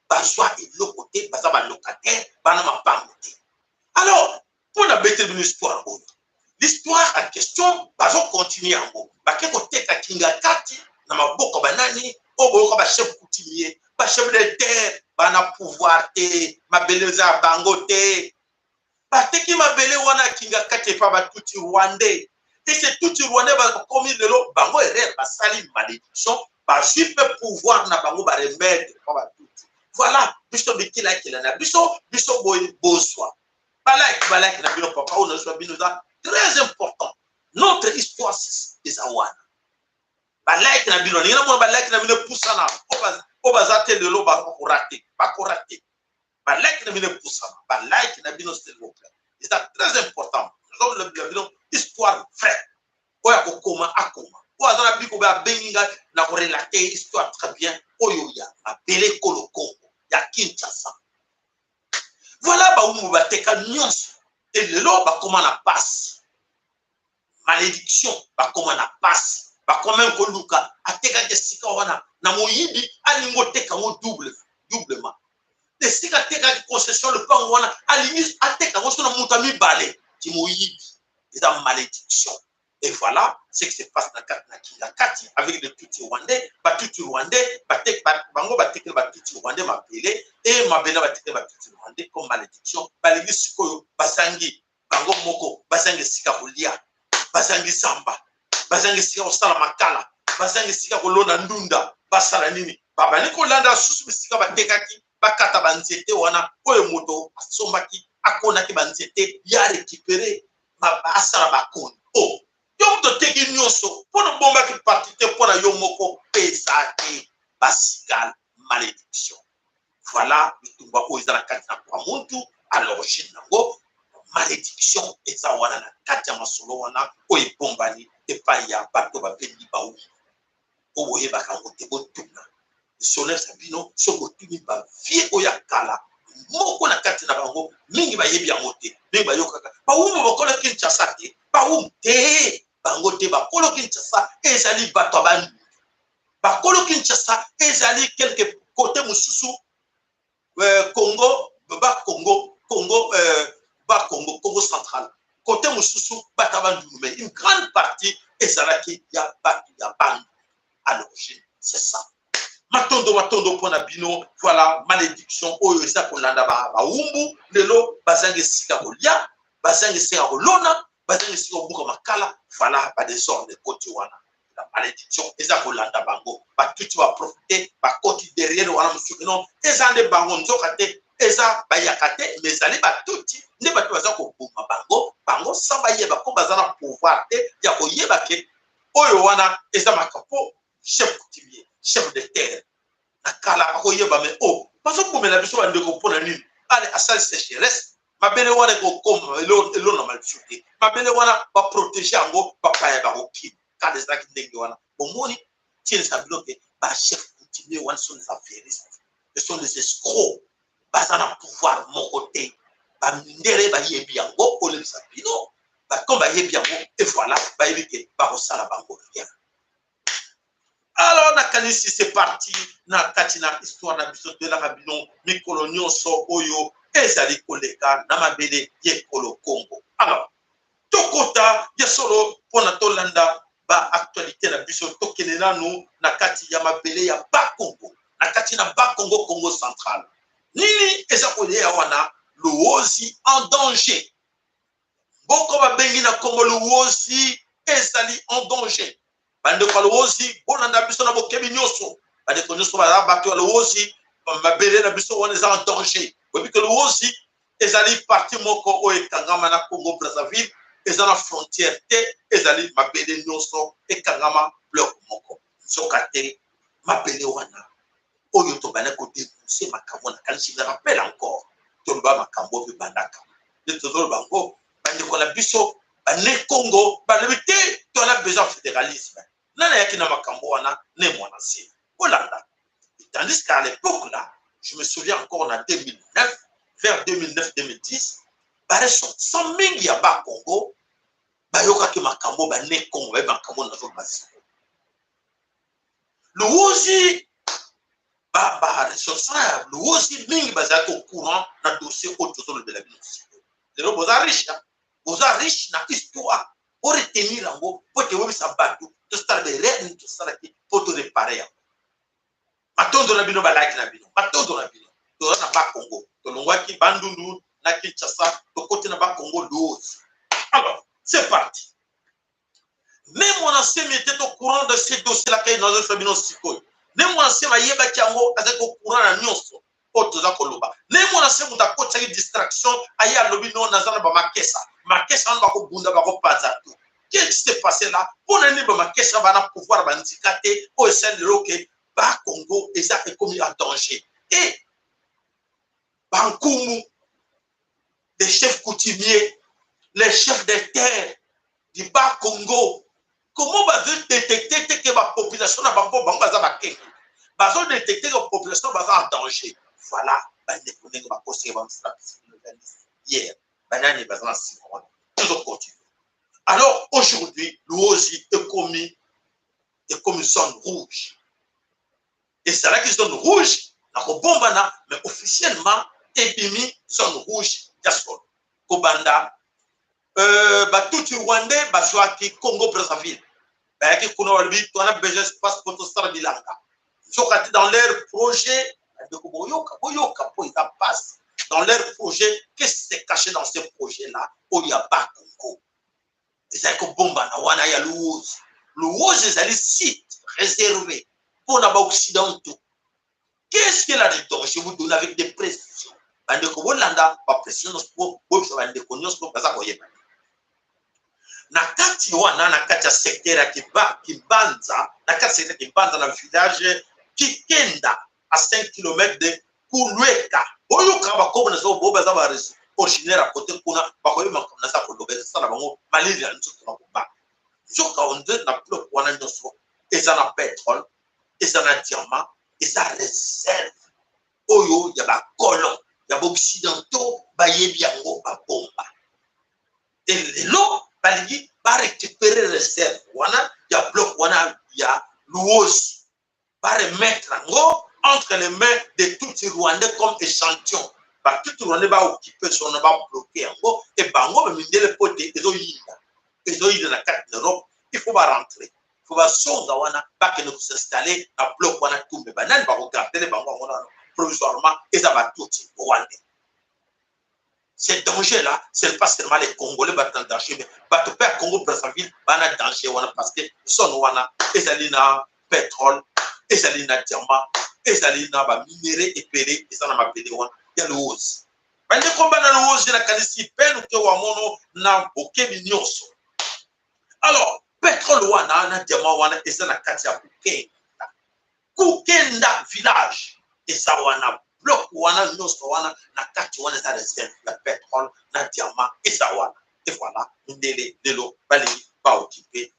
Speaker 1: bazwa eloko te, baza balocataire, bana mapango te. Alors, mpo na beteli bino histoire oyo, l'histoire en question, bazocontinue yango, bake koteka Kinga Kati na maboko banani oyo boyoka, bachef coutumier, bachef de terre, bana pouvoir te, mabele eza ya bango te. Bateki mabele wana ya Kinga Kati epa Batutsi rwandais. Et c'est Tutsi rwandais bakomi lelo bango erreur, basali malédiction, bazwi mpe pouvoir na bango, baremettre pa Batutsi. Voilà, biso bikelakela na biso, biso boye, bozwa balike, balike na bino. Papa oyo nazwa bino, eza très important, notre histoire eza wana. Balike na bino, ndenge namona balike na bino epusana, oyo baza te lelo bakorate, bakorate. Balike na bino epusana, balike na bino, s'il vous plaît, eza très important. Nazolobela bino histoire vrai. Oyo akokoma, akoma. Oyo aza na biko, abengi ngai na korelate histoire très bien, oyo ya mabele ekolo Kongo ya Kinshasa. Voilà, bawumbu bateka nyonso, e lelo bakóma na pasi, malédiction, bakóma na pasi, bakóma meme koluka atekaki esika wana na moyibi, alingi oteka yango double, doublement. Esika atekaki concession, lopango wana, alingi ateka yango so na moto ya mibale, ti moyibi, eza malédiction. Et voilà ce qui se passe na kati na Kinga Kati avec les Tutsi rwandais. Batutsi rwandais, bango batekeli Batutsi rwandais mabele, e mabele batekeli Batutsi rwandais comme malédiction. Balingi sikoyo, bazangi bango moko, bazangi esika kolia, bazangi zamba, bazangi esika kosala makala, bazangi esika kolona ndunda. Basala nini? Babandi kolanda susu bisika batekaki, bakata banzete wana oyo moto asombaki, akonaki banzete ya récupéré, asala bakoni. O yo moto oteki nyonso, mpo na bombaki parti te mpo na yo moko, mpe eza te basikale, malédiction. Voilà bitumba oyo eza na kati na Kwamuntu. À l'origine nango, malédiction eza wana na kati ya masolo wana oyo ebombani epai ya bato babengi bawumbu. Oyo boyebaka yango te, botuna lisonesa bino. Soki botuni bavie oyo ya kala, moko na kati na bango, mingi bayebi yango te. Mingi bayokaka bawumbu bakolo Kinshasa te, bawumbu te, bango te. Bakolo Kinshasa ezali bato ya Bandundu, bakolo Kinshasa ezali quelque côté mosusu, Congo, Bakongo, Congo, Bakongo, Congo central, côté mosusu bato ya Bandundu. Mais une grande partie ezalaki ya bato ya Bandundu à l'origine, c'est ça. Matondo, matondo mpona bino. Voilà malédiction oyo eza kolanda bawumbu lelo, bazangi esika kolia, bazangi esika kolona, bazangi esika kobuka makala. Voilà badésordre ekoti wana, la malédiction eza kolanda bango. Batuti baprofite, bakoti derrière wana mosuki. Non, eza nde bango, nzoka te, eza bayaka te, mais ezali Batuti nde bato baza koboma bango, bango sans bayeba, mpo baza na pouvoir te ya koyeba ke oyo wana eza makambo. Chef coutumier, chef de terre na kala akoyeba, me o oh, bazobomela biso bandeko mpona nini? Ale asali sécheresse, mabele wana ekokoma elonama lisusu te, mabele wana baprotege yango, bapaya bakokima. Kala ezalaki ndenge wana. Bomoni tielesa bino ke bachef coutumier wana, sono eza veriste. Ce sont des escrocs. Baza na pouvoir moko te. Bamindele bayebi yango, olebisa bino. Comme bayebi yango, et voilà, bayebi ke bakosala bango rien. Alors nakanisi c'est parti na kati na histoire na biso, toyelaka bino mikolo nyonso oyo ezali koleka na mabele ya ekolo Congo. Alors tokota ya solo mpona tolanda baactualité na biso. Tokende nanu na kati ya mabele ya Bakongo, na kati na Bakongo, Congo Central. Nini eza koleya wana? Luozi en danger. Mboka babengi na nkombo Luozi ezali en danger. Bandeko ya Luozi, bolanda biso na bokebi nyonso. Bandeko nyonso baza bato ya Luozi, mabele na biso wana eza en danger. Oyebi ke Luozi ezali partie moko oyo ekangama na Congo Brazzaville, eza na frontière te, ezali mabele nyonso ekangama bloc moko. Nzoka te mabele wana oyo tobanda kodénoncer makambo na kanisi, me rappelle encore, toloba makambo oyo ebandaka nde tozoloba yango. Bandeko na biso bane Congo balobi te, tona besoin fédéralisme. Nani ayaki na makambo wana? Ne Mwana Nsemi. Olanda, tandis qu'à l'époque là, je me souviens encore, na 2009, vers 2009 2010, baressortissant mingi ya Bakongo bayokaki makambo. Bane Congo bayebi makambo nazoloba siko. Luozi, baressortissant ya Luozi mingi bazalaki au courant na dossier oyo tozolobela bino sikoyo. Lelo boza riche, boza riche na histoire. Oretenir yango mpo tewebisa bato tosala baerreur nini tosalaki mpo toréparer yango. Matondo na bino, balaki na bino, matondo na bino. Toza na Bakongo, tolongwaki Bandundu na Kinshasa, tokoti na Bakongo, Luozi. Alors c'est parti. Ne Mwana Nsemi était au courant de ce dossier là kai nazoyebisa bino sikoyo. Ne Mwana Nsemi ayebaki yango, azalaki au courant na nyonso oyo toza koloba. Ne Mwana Nsemi moto akotisaki distraction, aye alobi no naza na bamakesa, makesa wana bakobunda, bakopanza tout. Qu'est-ce qui s'est passé là? Mpo na nini bamakesa bana pouvoir bandika te? Oyo esali lelo ke Bakongo eza ekomi en danger. Et bankumu, des chefs coutumiers, les chefs des terres du Bas Congo, comment bazodétecter te ke bapopulation na bango, bango baza bakenge, bazodétecter ke population baza en danger? Voilà bandeko ndenge bakoseke bamosala hier, banani baza na nsima wana. Tozocontinue. Alors aujourd'hui Luozi ekomi zone rouge. Ezalaki zone rouge na kobombana, mais officiellement ebimi zone rouge ya solo. Kobanda Batutsi rwandais bazwaki Congo Brazzaville, bayaki kuna, balobi twana besoin espace po tosala bilanga. Nzoka te dans leur projet, bandeko boyoka, boyoka mpo eza passe, dans leur projet, qu'est-ce qui s'est caché dans ce projet là oyo ya Bakongo ezali kobombana wana ya Luozi? Luozi ezali site réservé mpona baoccidentaux. Qu'est-ce que là-dedans? Je vous donne avec des précisions. Bandeko bolanda baprécision nyonso po boyebisa bandeko nyonso baza koyeba. Na kati wana, na kati ya secteur ya Kibanza, na kati ya secteur ya Kibanza, na village Kikenda, à 5 km de Kulweka. Boyoka bakombo na bo baza ba originaire ya kote kuna, bakoyeba makambo naza koloba. Ezosala bango malili ya nzoto na kobanga. Nzoka onde na bloc wana nyonso eza na pétrole, eza na diamant, eza réserve oyo ya bacolon ya baoccidentaux bayebi yango, babomba. E lelo balingi barécupérer réserve wana ya bloc wana ya Luozi, baremettre yango entre les mains de Tutsi rwandais comme échantillon. Batutsi rwandais baoccuper zone, babloquer yango. E bango bamindele, po te ezoyinda, ezoyinda na kati na Europe, il faut barentrer, faut bazonga wana, bakende kos'installer na bloc wana. Tumbe banani bakogarder bango yango nano provisoirement? Eza Batutsi rwandais. Ce danger-là, ce n'est pas seulement les Congolais qui sont en danger, mais bato pe Congo Brazzaville bana danger wana, parce que zone wana ezali na pétrole, ezali na diamant, ezali na ba minerai ebele eza na mabele wana ya Luozi. Bandeko bana Luozi, nakanisi pene te wa mono na bokebi nyonso. Alors pétrole wana na diamant wana eza na kati ya Kukenda, Kukenda village eza wana. Bloc wana nyonso wana na kati wana eza réserve ya pétrole na diamant, eza wana. Et voilà, mindele lelo balingi baoccuper,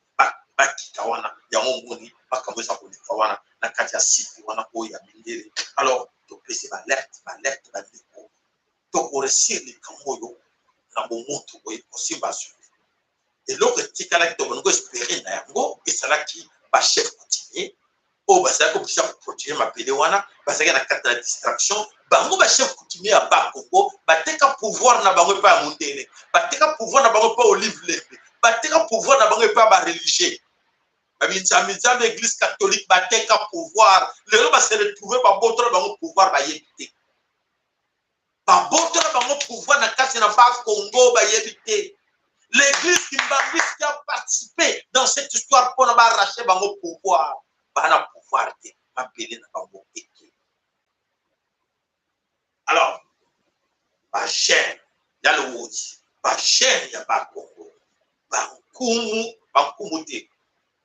Speaker 1: bakita wana. Yango moni makambo eza koleka wana na kati ya site wana oyo ya mindele. Alors Topesi baalerte, baalerte, bandeko, tokoresir likambo oyo na bomoto boye kosimba suki. Eloko etikalaki tobandi koespere na yango ezalaki bachef coutumier oyo bazalaki kobisa koprotéger mabele wana, bazalaki na kati na distraction. Bango bachef coutumier ya Bakongo bateka pouvoir na bango epai ya mondele, bateka pouvoir na bango epai Olive Lembe, bateka pouvoir na bango epai ya bareligieux, babinzambi nzambe, église catholique. Bateka pouvoir, lelo base retrouve babotola bango pouvoir, bayebi te. Babotola bango pouvoir na kati na Bakongo, bayebi te. L'église kimbanguiste qui a participé dans cette histoire mpona baarrache bango pouvoir, bana pouvoir te, mabele na bango eke. Alors bachaine ya Luozi, bachaine ya Bakongo, bankumu, bankumu te,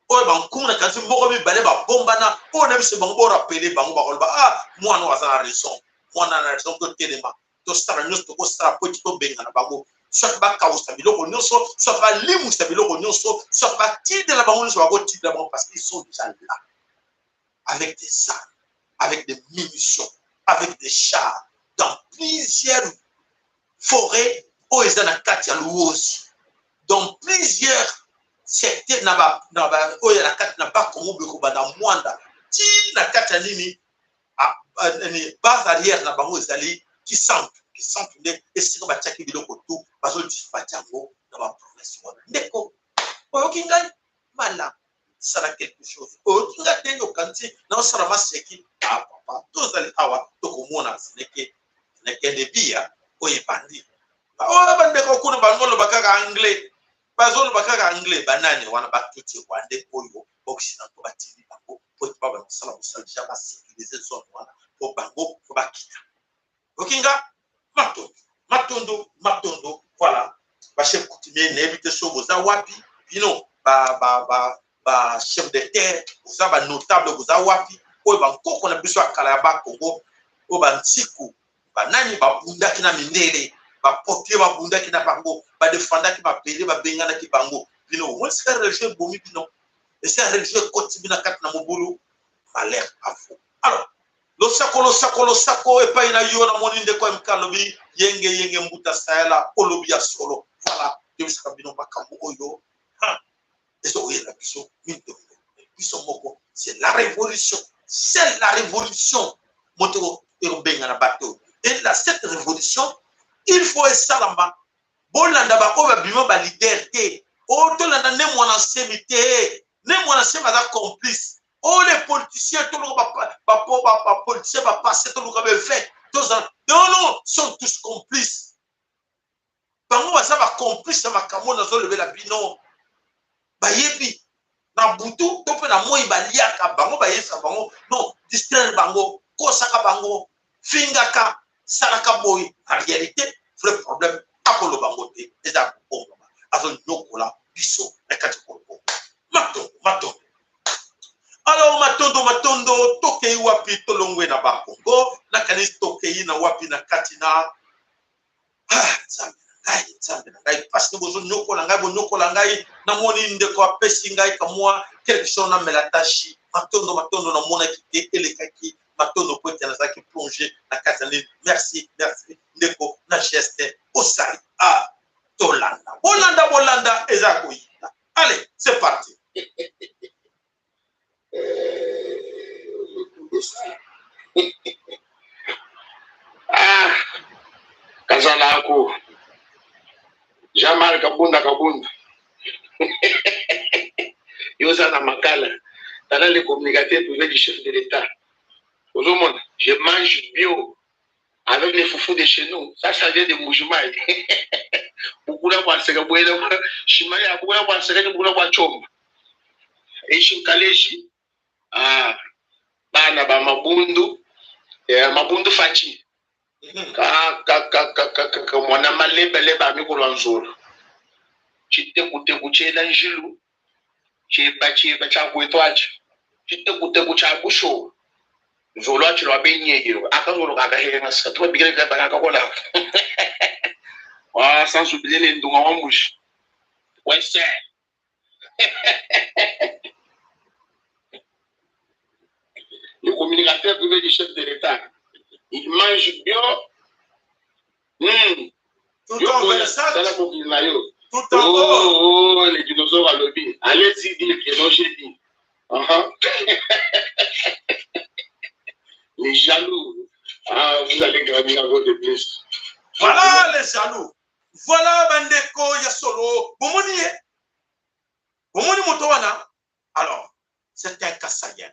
Speaker 1: oyo bankumu na kanisi moko mibale babombana oyo na biso, bango borapele bango, bakoloba: "Ah, mwana oyo aza na raison, mwana na raison." Totelema, tosala nyonso tokosala po eti tobengana bango, soit bakawusa biloko nyonso, soit balimwisa biloko nyonso, soit batindela bango nyonso bakotindela bango, parce qu'ils sont déjà là avec des armes, avec des munitions, avec des chars, dans plusieurs forêts oyo eza na kati ya Luozi, dans plusieurs secteurs na ba oyo na kati na Bakongo, bekobanda Mwanda ti na kati ya nini, base arrière na bango ezali Kisantu. Kisantu nde esika batiaki biloko tu, bazodispatcher yango na baprovince wana. Ndeko, oyoki ngai malamu, sala quelque chose. Oyoki ngai te, okanisi naosala maseki. Ah papa, tozali awa, tokomona sineke nekende bia oyo ebandi. Oyo bandeko kuna bango kaka anglais, bazoloba kaka anglais. Banani wana? Batutsi rwandais oyo occidentaux batindi bango po ete babanda kosala mosala. Déjà basécuriser zone wana po bango po bakita. Okinga matondo, matondo, matondo. Voilà, bachef coutumier, nayebi te so boza wapi. Bino bachef de terre, boza banotable, boza wapi? Oyo bankoko na biso ya kala ya Bakongo, oyo bantiku, banani babundaki na mindele, baportugais babundaki na bango, badefandaki mabele, babenganaki bango. Bino omoni esika religion ebomi bino, esika religion ekoti bino kati na mobulu. Malheur à vous. Alors losako, losako, losako epai na yo. Namoni ndeko MK alobi yenge yenge, mbuta sayala olobi ya solo. Voilà, toyebisaka bino makambo oyo ezokoyela biso mindondo biso moko. C'est la révolution, c'est la révolution moto ekobengana bato. Et la cette révolution, il faut esalama. Bolanda baoyo babima baleader te, oyo tolanda nde Mwana Nsemi te. Nde Mwana Nsemi aza complice. Oyo les politiciens, toluka bapoliticien bapasse, toluka baévêque, tozala. Non, non, sont tous complices. Bango baza bacomplice ya makambo nazolobela bino. Bayebi na butu to mpe na moi baliaka bango, bayebisa bango non, distraire bango, kosaka bango, fingaka, salaka boye. En réalité, vrai problème akoloba yango te, eza kobongama. Azonyokola biso na kati ya Kongo. Matondo, matondo. Alors matondo, matondo. Tokei wapi? Tolongwe na Bakongo, nakanisi tokei na wapi? Na kati na, ah, Nzambe na ngai, Nzambe na ngai, mpasi bozonyokola ngai, bonyokola ngai. Namoni ndeko apesi ngai kamwa quelque chose, namela tashi. Matondo, matondo. Namonaki te, elekaki. Matondo po ete nazalaki plongé na kati ya nini. Merci, merci ndeko na geste osali. Ah, tolanda, bolanda, bolanda, eza koyinda. Allez, c'est parti.
Speaker 5: Ah, kazalako Jean-Marc Kabunda Kabunda, yo oza na Makala. Tala, le communicateur privé du chef de l'État. Ozomona, je mange bio avec les foufous de chez nous. Ça vient de Mbujimayi. Bukula bwa nseka bwela shima ya bukula bwa nseka ni bukula bwa chomba eshi nkaleshi. Ah, bana ba mabundu ya mabundu faci ka ka ka ka ka ka ka mwana malebelebe amikolo nzolo chitekuteku chela njilu cheba cheba chakwetwacho chitekuteku cha bushowa nzolo achilo abenyekelo akazolo kakahenga sikatubabikile kakakola wa sans oublier les ndunga wa mbushi wese. Le communicateur privé du chef de l'État. Il mange bio.
Speaker 1: Tout
Speaker 5: Yo
Speaker 1: en
Speaker 5: boya,
Speaker 1: Versace,
Speaker 5: tala mokili na yo.
Speaker 1: tout en or.
Speaker 5: Oh, oh, les dinosaures alobi. Allez-y dire que non, j'ai dit. Les jaloux. Ah, vous allez grandir encore de plus.
Speaker 1: Voilà les jaloux. Voilà bandeko ya solo. Bomoni ye. Bomoni moto wana. Alors, c'est un Kassaïen.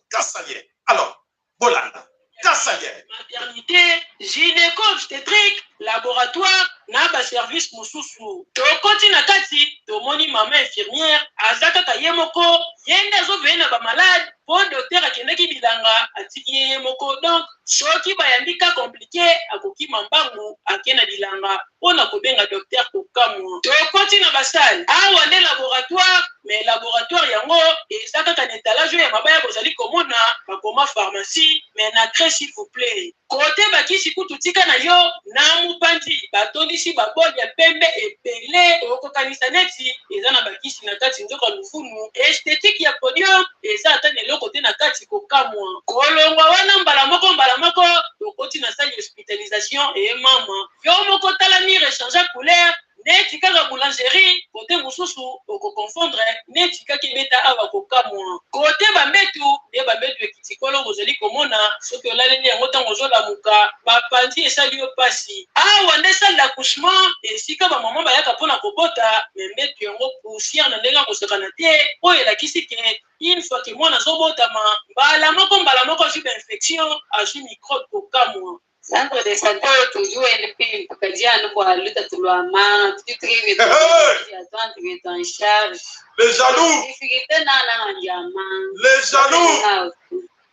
Speaker 1: Kassaïen. Alors, bolanda. Kassaïen.
Speaker 6: Maternité, gynéco obstétrique, laboratoire na baservice mosusu. Tokoti na kati, tomoni mama infirmière aza kaka ye moko, ye nde azoveye na bamalade mpo docteur akendaki bilanga, atiki ye ye moko. Donc soki bayambi ka compliqué, akokima mbangu ake na bilanga mpo na kobenga docteur. Kokamwa, tokoti na basale, awa nde laboratoire, mais laboratoire yango eza kaka na étalage oyo ya mabaya bozali komona, bakoma pharmacie, mais na craie, s'il vous plaît. Kote bakisi kutu tika na yo na mopanzi, batondisi baboli ya pembe ebele, okokanisa neti eza na bakisi na kati, nzoka lufunu. Esthétique ya podium eza ata na eloko te na kati. Kokamwa, kolongwa wana mbala moko mbala moko tokoti na salle hospitalisation. E mama, yo moko tala, mur echangea couleur neti kaka boulangerie. Kote mosusu okoconfondre neti kaka ebeta awa. Kokamwa, kote bambetu nde bambetu ekiti kolo bozali komona, soki olaleli yango, ntango ozolamuka bapanzi esali yo mpasi. Awa nde salle d'accouchement, esika bamama bayaka mpona kobota, mais mbetu yango poussière na ndenge akosakana te, oyo elakisi ke une fois ke mwana azobotama, mbala moko mbala moko azwi bainfection, azwi microbe. Kokamwa.
Speaker 7: Centre de santé oyo toujours NP tukadiano bwa luta tulwama tututrime
Speaker 1: Hey!
Speaker 7: en charge.
Speaker 1: Les jaloux.
Speaker 7: Difficulté nana njama.
Speaker 1: Les jaloux.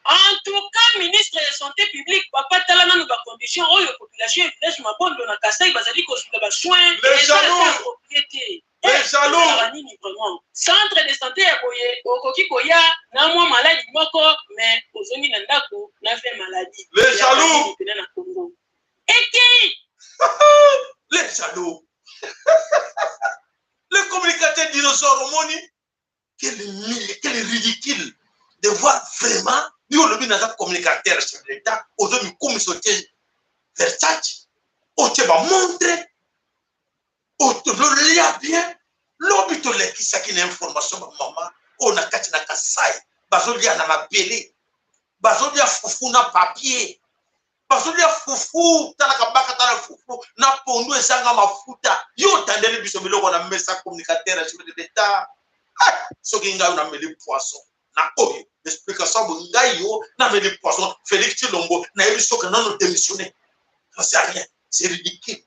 Speaker 6: En tout cas, ministre ya santé publique, papa, tala nanu bacondition oyo population ya village Mabondo na Kasai bazali kozwila basoin.
Speaker 1: Les jaloux.
Speaker 6: Approprié te.
Speaker 1: Les jaloux.
Speaker 6: Ezalaka nini vraiment, centre de santé ya boye? Okoki koya na mwa maladi moko, mais ozongi na ndako na ve maladi.
Speaker 1: Les jaloux.
Speaker 6: Pena na Congo ekei.
Speaker 1: Les jaloux. Le communicateur dinosaure omoni, quel quel ridicule de voir vraiment yo olobi naza communicateur chef de l'État, ozomikumisa, otie Versace, otie bamontre, otolia bien. Lobi tolekisaki na information, bamama oyo na kati na Kasai bazolia na mabele, bazolia fufu na papier, bazolia fufu, talaka baka, tala fufu na pondu ezanga mafuta. Yo otandeli biso biloko na mesa, communicateur ya chef de l'État. Ah, soki ngai oyo nameli poisson na oyo explication bo, ngai yo nameli poisson. Félix Tshilombo, nayebi soki nano démissionné, ça c'est rien, c'est ridicule.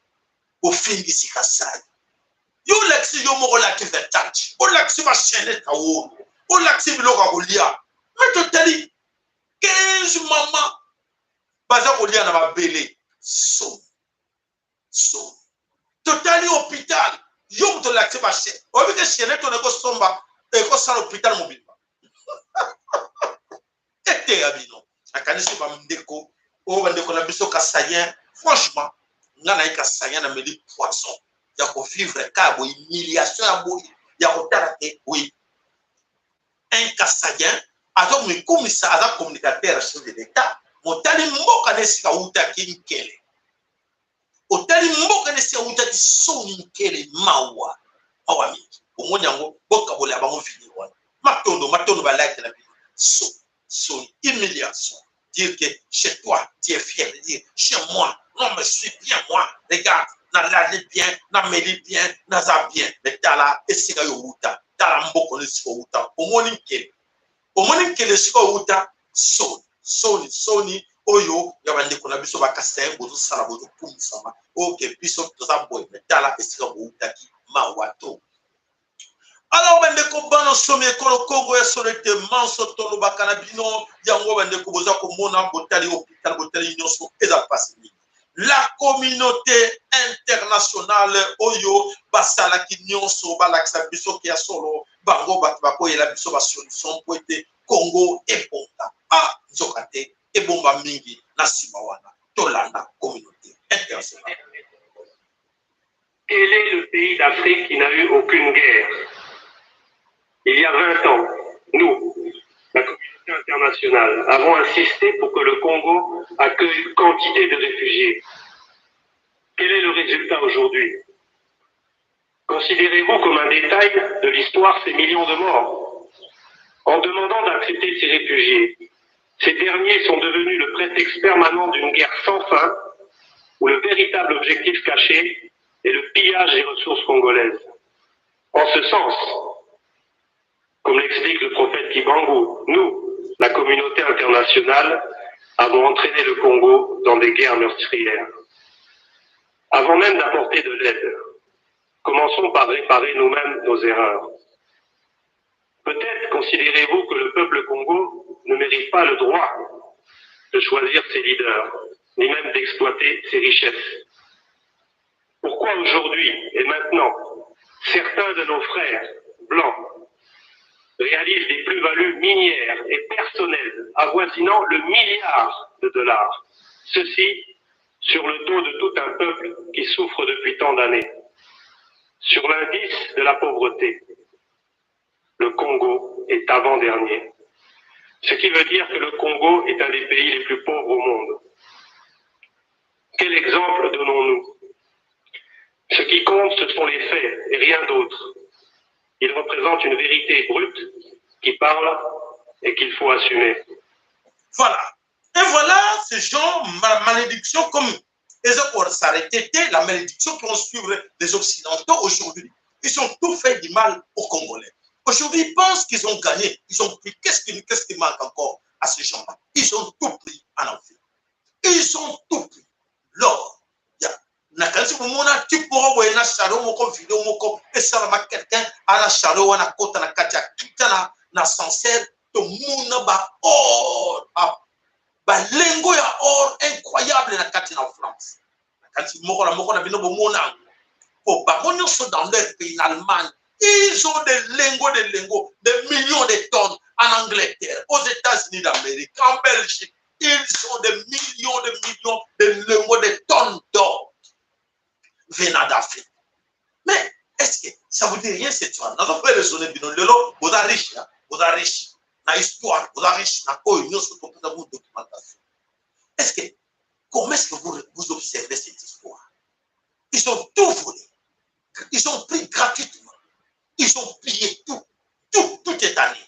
Speaker 1: Ofingisi Kasai, yo olakisi yo moko, olakisi Versace, olakisi bachaîne taolo, olakisi biloko ya kolia, mais totali 15 mama baza kolia na mabele. Soni, soni. Totali hôpital, yo moto olakisi bachaîne, oyebi ke chaîne tona ekosomba, ekosala hôpital mobimba. Eteya bino. Nakanisi bandeko oyo, bandeko na biso kasayen, franchement nga naye kasayen, nameli poisson ya kovivre ka ya boye, humiliation ya boye ya kotala te. Oui, un kasayen aza komikumisa aza communicateur chef de l'État. Motali mboka na esika awutaki, nkele. Otali mboka na esika awutaki, soni, nkele, mawa, mawa mingi. Omoni yango, bokabola bango video wana. Matondo, matondo, balike na bino. So soni, humiliation. Dire que chez toi tu es fier de dire: chez moi, non, mais je suis bien, moi, regarde, nalali bien, nameli bien, naza bien. Mais tala esika yo wuta, tala mboka no esika owuta. Omoni nkele, omoni nkele esika owuta. Soni, soni, soni oyo ya bandeko na biso bakasaye. Bozosala, bozokumisama oke biso toza boye, mais tala esika bowutaki, mawa to. Alors bandeko bana somi ekolo Kongo, ya solo ete manso tolobaka na bino yango. Bandeko, boza komona, botali hôpital, botali nyonso, eza mpasi mingi. La communauté internationale oyo basalaki nyonso, balakisa biso ke ya solo bango bato bakoyela biso basolution mpo ete Congo ebonga. A nzoka te, ebomba mingi na nsima wana. Tolanda communauté internationale.
Speaker 8: Quel est le pays d'Afrique qui n'a eu aucune guerre? Il y a 20 ans, nous, la communauté Internationale avons insisté pour que le Congo accueille quantité de réfugiés. Quel est le résultat aujourd'hui? Considérez-vous comme un détail de l'histoire ces millions de morts? En demandant d'accepter ces réfugiés, ces derniers sont devenus le prétexte permanent d'une guerre sans fin où le véritable objectif caché est le pillage des ressources congolaises. En ce sens, comme l'explique le prophète Kibangu, nous, la communauté internationale, avons entraîné le Congo dans des guerres meurtrières. Avant même d'apporter de l'aide, commençons par réparer nous-mêmes nos erreurs. Peut-être considérez-vous que le peuple Congo ne mérite pas le droit de choisir ses leaders, ni même d'exploiter ses richesses. Pourquoi aujourd'hui et maintenant, certains de nos frères blancs réalisent des plus-values minières et personnelles avoisinant le milliard de dollars? Ceci sur le dos de tout un peuple qui souffre depuis tant d'années. Sur l'indice de la pauvreté, le Congo est avant-dernier. Ce qui veut dire que le Congo est un des pays les plus pauvres au monde. Quel exemple donnons-nous? Ce qui compte, ce sont les faits et rien d'autre. Ils représentent une vérité brute qui parle et qu'il faut assumer.
Speaker 1: Voilà. Et voilà ce genre de malédiction comme ils ont s'arrêter, la malédiction qui vont suivre les Occidentaux aujourd'hui. Ils ont tout fait du mal aux Congolais. Aujourd'hui, ils pensent qu'ils ont gagné. Ils ont pris. Qu'est-ce qui manque encore à ces gens-là? Ils ont tout pris en Afrique. Ils ont tout pris. L'or. Nakanisi komona type moko boye na charo moko video moko esalama quelqu'un ana charo wana kota na kati ya kita na na ascenseur tomona ba or balengo ya or incroyable na kati na France. Nakanisi moko na moko na bino bomona yango po bango nyonso dans leur pays, na Allemagne, ils ont des lingots, des lingots, des millions de tonnes. En Angleterre, aux États-Unis d'Amérique, en Belgique, ils ont des millions de millions de lingots, de tonnes d'or venant d'Afrique. Mais est-ce que ça vous dit rien cette histoire? Nous avons fait raisonner bino lelo, vous êtes riche, vous êtes riche na histoire, vous êtes riche na oyo nyonso topesa vous documentation. Est-ce que, comment est-ce que vous, vous observez cette histoire? Ils ont tout volé. Ils ont pris gratuitement. Ils ont pillé tout. Tout, tout est allé.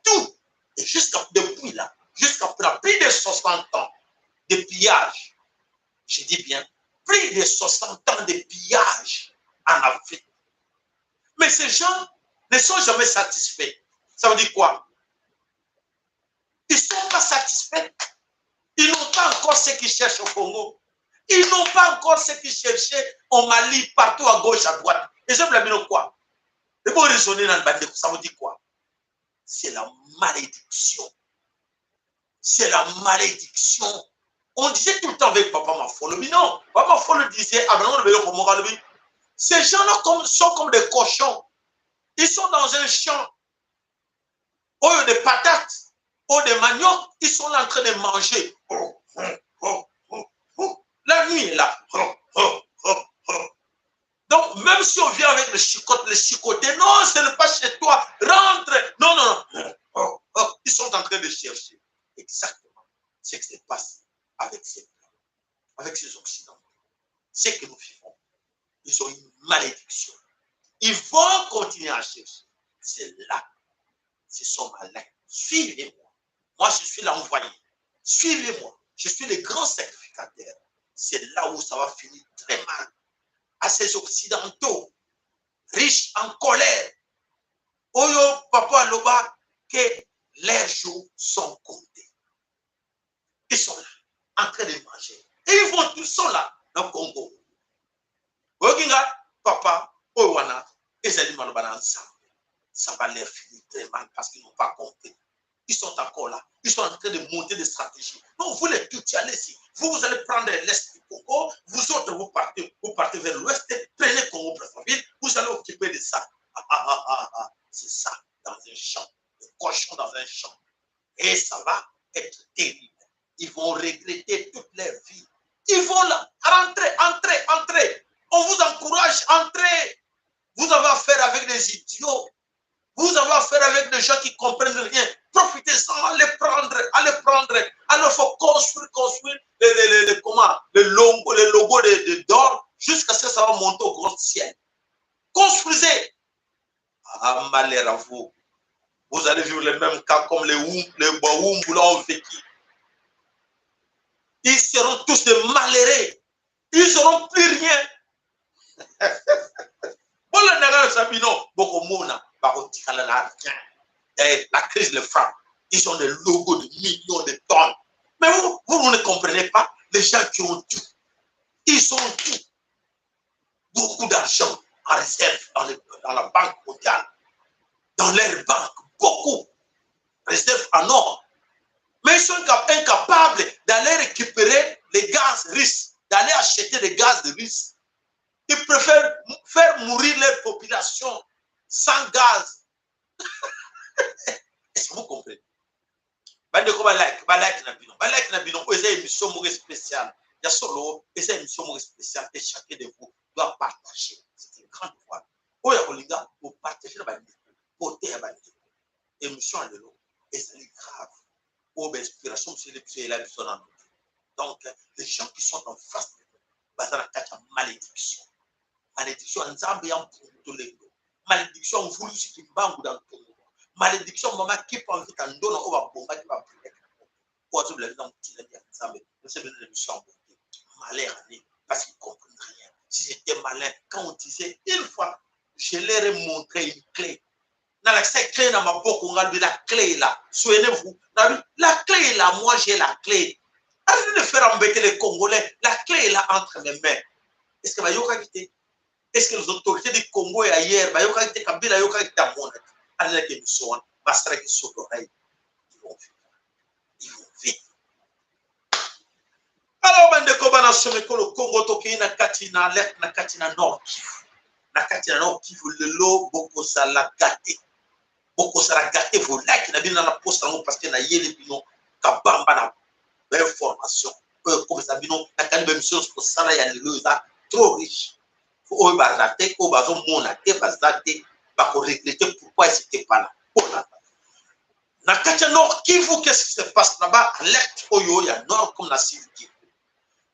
Speaker 1: Tout. Et jusqu'à depuis là, jusqu'à plus de 60 ans de pillage, je dis bien, plus de 60 ans de pillage en Afrique. Mais ces gens ne sont jamais satisfaits. Ça veut dire quoi? Ils ne sont pas satisfaits. Ils n'ont pas encore ce qu'ils cherchent au Congo. Ils n'ont pas encore ce qu'ils cherchaient au Mali, partout à gauche, à droite. Et je me dis quoi? Et pour raisonner dans le bandit, ça veut dire quoi? C'est la malédiction. C'est la malédiction. On disait tout le temps avec Papa Mafolo, mais non, Papa Mafolo disait, ah ben non, le ces gens-là sont comme des cochons. Ils sont dans un champ. Au lieu de patates, au lieu de manioc, ils sont là en train de manger. Oh, oh, oh, oh, oh. La nuit est là. Oh, oh, oh, oh. Donc, même si on vient avec le chicote, le chicoté, non, ce n'est pas chez toi, rentre. Non, non, non. Oh, oh. Ils sont en train de chercher exactement ce qui se passe avec ces Blancs, avec ces Occidentaux. Ce que nous vivons, ils ont une malédiction. Ils vont continuer à chercher. C'est là. Ce sont malins. Suivez-moi. Moi, je suis l'envoyé. Suivez-moi. Je suis le grand sacrificateur. C'est là où ça va finir très mal. À ces Occidentaux, riches en colère. Oyo, papa Loba, que leurs jours sont comptés. Ils sont là, en train de manger. Et ils vont tous sont là, dans le Congo. Oyokinga, papa, Owana, ezali maloba na ensemble. Ça va leur finir très mal parce qu'ils n'ont pas compris. Ils sont encore là. Ils sont en train de monter des stratégies. Non, vous les Tutsis, allez-y. Vous, vous allez prendre l'est du Congo. Vous autres, vous partez vers l'ouest. Prenez Congo Brazzaville. Vous allez occuper de ça. Ah, ah, ah, ah, ah. C'est ça, dans un champ. Le cochon dans un champ. Et ça va être terrible. Ils vont regretter toute leur vie. Ils vont là, rentrer, entrer, entrer. On vous encourage, entrez. Vous avez affaire avec des idiots. Vous avez affaire avec des gens qui ne comprennent rien. Profitez-en, allez prendre, allez prendre. Alors, il faut construire, construire les, les, les, comment, le logo, le logo de, d'or jusqu'à ce que ça va monter au grand ciel. Construisez. Ah, malheur à vous. Vous allez vivre le même cas comme les Oum, les Baoum là ont vécu. Ils seront tous des malheureux. Ils n'auront plus rien. bolandaka na bino bokomona bakotikala na rien. D'ailleurs, la crise le frappe. Ils ont des logos de millions de tonnes. Mais vous, vous, vous ne comprenez pas les gens qui ont tout. Ils ont tout. Beaucoup d'argent en réserve dans, les, dans la banque mondiale, dans leur banque, beaucoup. Réserve en or. Mais ils sont incapables d'aller récupérer les gaz russes, d'aller acheter des gaz russes. Ils préfèrent faire mourir leur population sans gaz. Est-ce que vous comprenez? Bandeko, balike, balike na bino, balike na bino. Oyo eza émission moko spéciale ya solo, eza émission moko spéciale et chacun de vous doit partager. C'est une grande voix oyo ya kolinga kopartage na bandeko, pote ya bandeko. Émission ya lelo ezali grave. Oyo bainspiration mosusu ele biso, eyela biso nano te. Donc les gens qui sont en face de nous baza na kati ya malédiction, malédiction ya Nzambe ya mpungu tolendo, malédiction ya mvulusi Kimbangu na ntongo, malédiction ya mama Kipa Mvita Ndona oyo babombaki, babrilaki na moto oyo azobela bino na motilami ya Nzambe. Osebeli na émission ya bonte. Malheur à lui, parce qu'ils comprennent rien. Si j'étais malin, quand on disait une fois, je leur ai montré une clé, nalakisa clé na maboko nga, lobi: "La clé est là." Souvenez-vous, nalobi: "La clé est là, moi j'ai la clé. Arrêtez de faire embêter les Congolais, la clé est là entre mes mains." Est ce que bayokaki te? Est ce que les autorités du Congo et ailleurs bayokaki te? Kabila ayokaki te, amonaki, alelaki émission wana, basalaki sourd oreille. Ils vont vivre, ils vont vivre. Alors bandeko bana somekolo Congo, tokei na kati na alerte na kati na Nord Kivu. Na kati na Nord Kivu lelo bokozala gâtés, bokozala gâtés. Volaki na bino na poste yango parce que nayeli bino kabamba na bainformation oyo ekomisa bino. Nakani baémission nyonso kosala ya lelo eza trop riche. Oyo baza te, oyo bazomona te, baza te, bakoregretter pourquoi c'était pas là. Mpona na kati ya Nord Kivu, qu'est-ce qui se passe là-bas? Alerte oyo ya nord comme na Sud Kivu.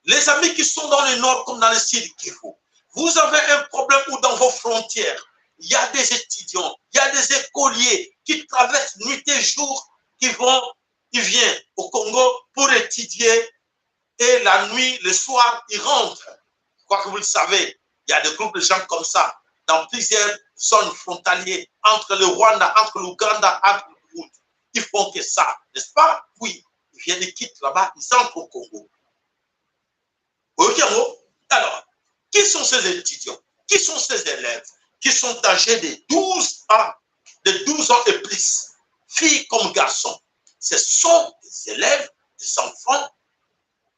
Speaker 1: Les amis qui sont dans le nord comme dans le Sud Kivu, vous avez un problème où dans vos frontières il y a des étudiants, il y a des écoliers qui traversent nuit et jour, qui vont, qui viennent au Congo pour étudier et la nuit, le soir, ils rentrent. Quoi que vous le savez, il y a des groupes de gens comme ça dans plusieurs zones frontalières, entre le Rwanda, entre l'Ouganda, entre le Burundi. Ils font que ça, n'est-ce pas? Oui, ils viennent, ils quittent là-bas, ils entrent au Congo. Ok, alors, qui sont ces étudiants? Qui sont ces élèves qui sont âgés de 12 ans, de 12 ans et plus, filles comme garçons? Ce sont des élèves, des enfants,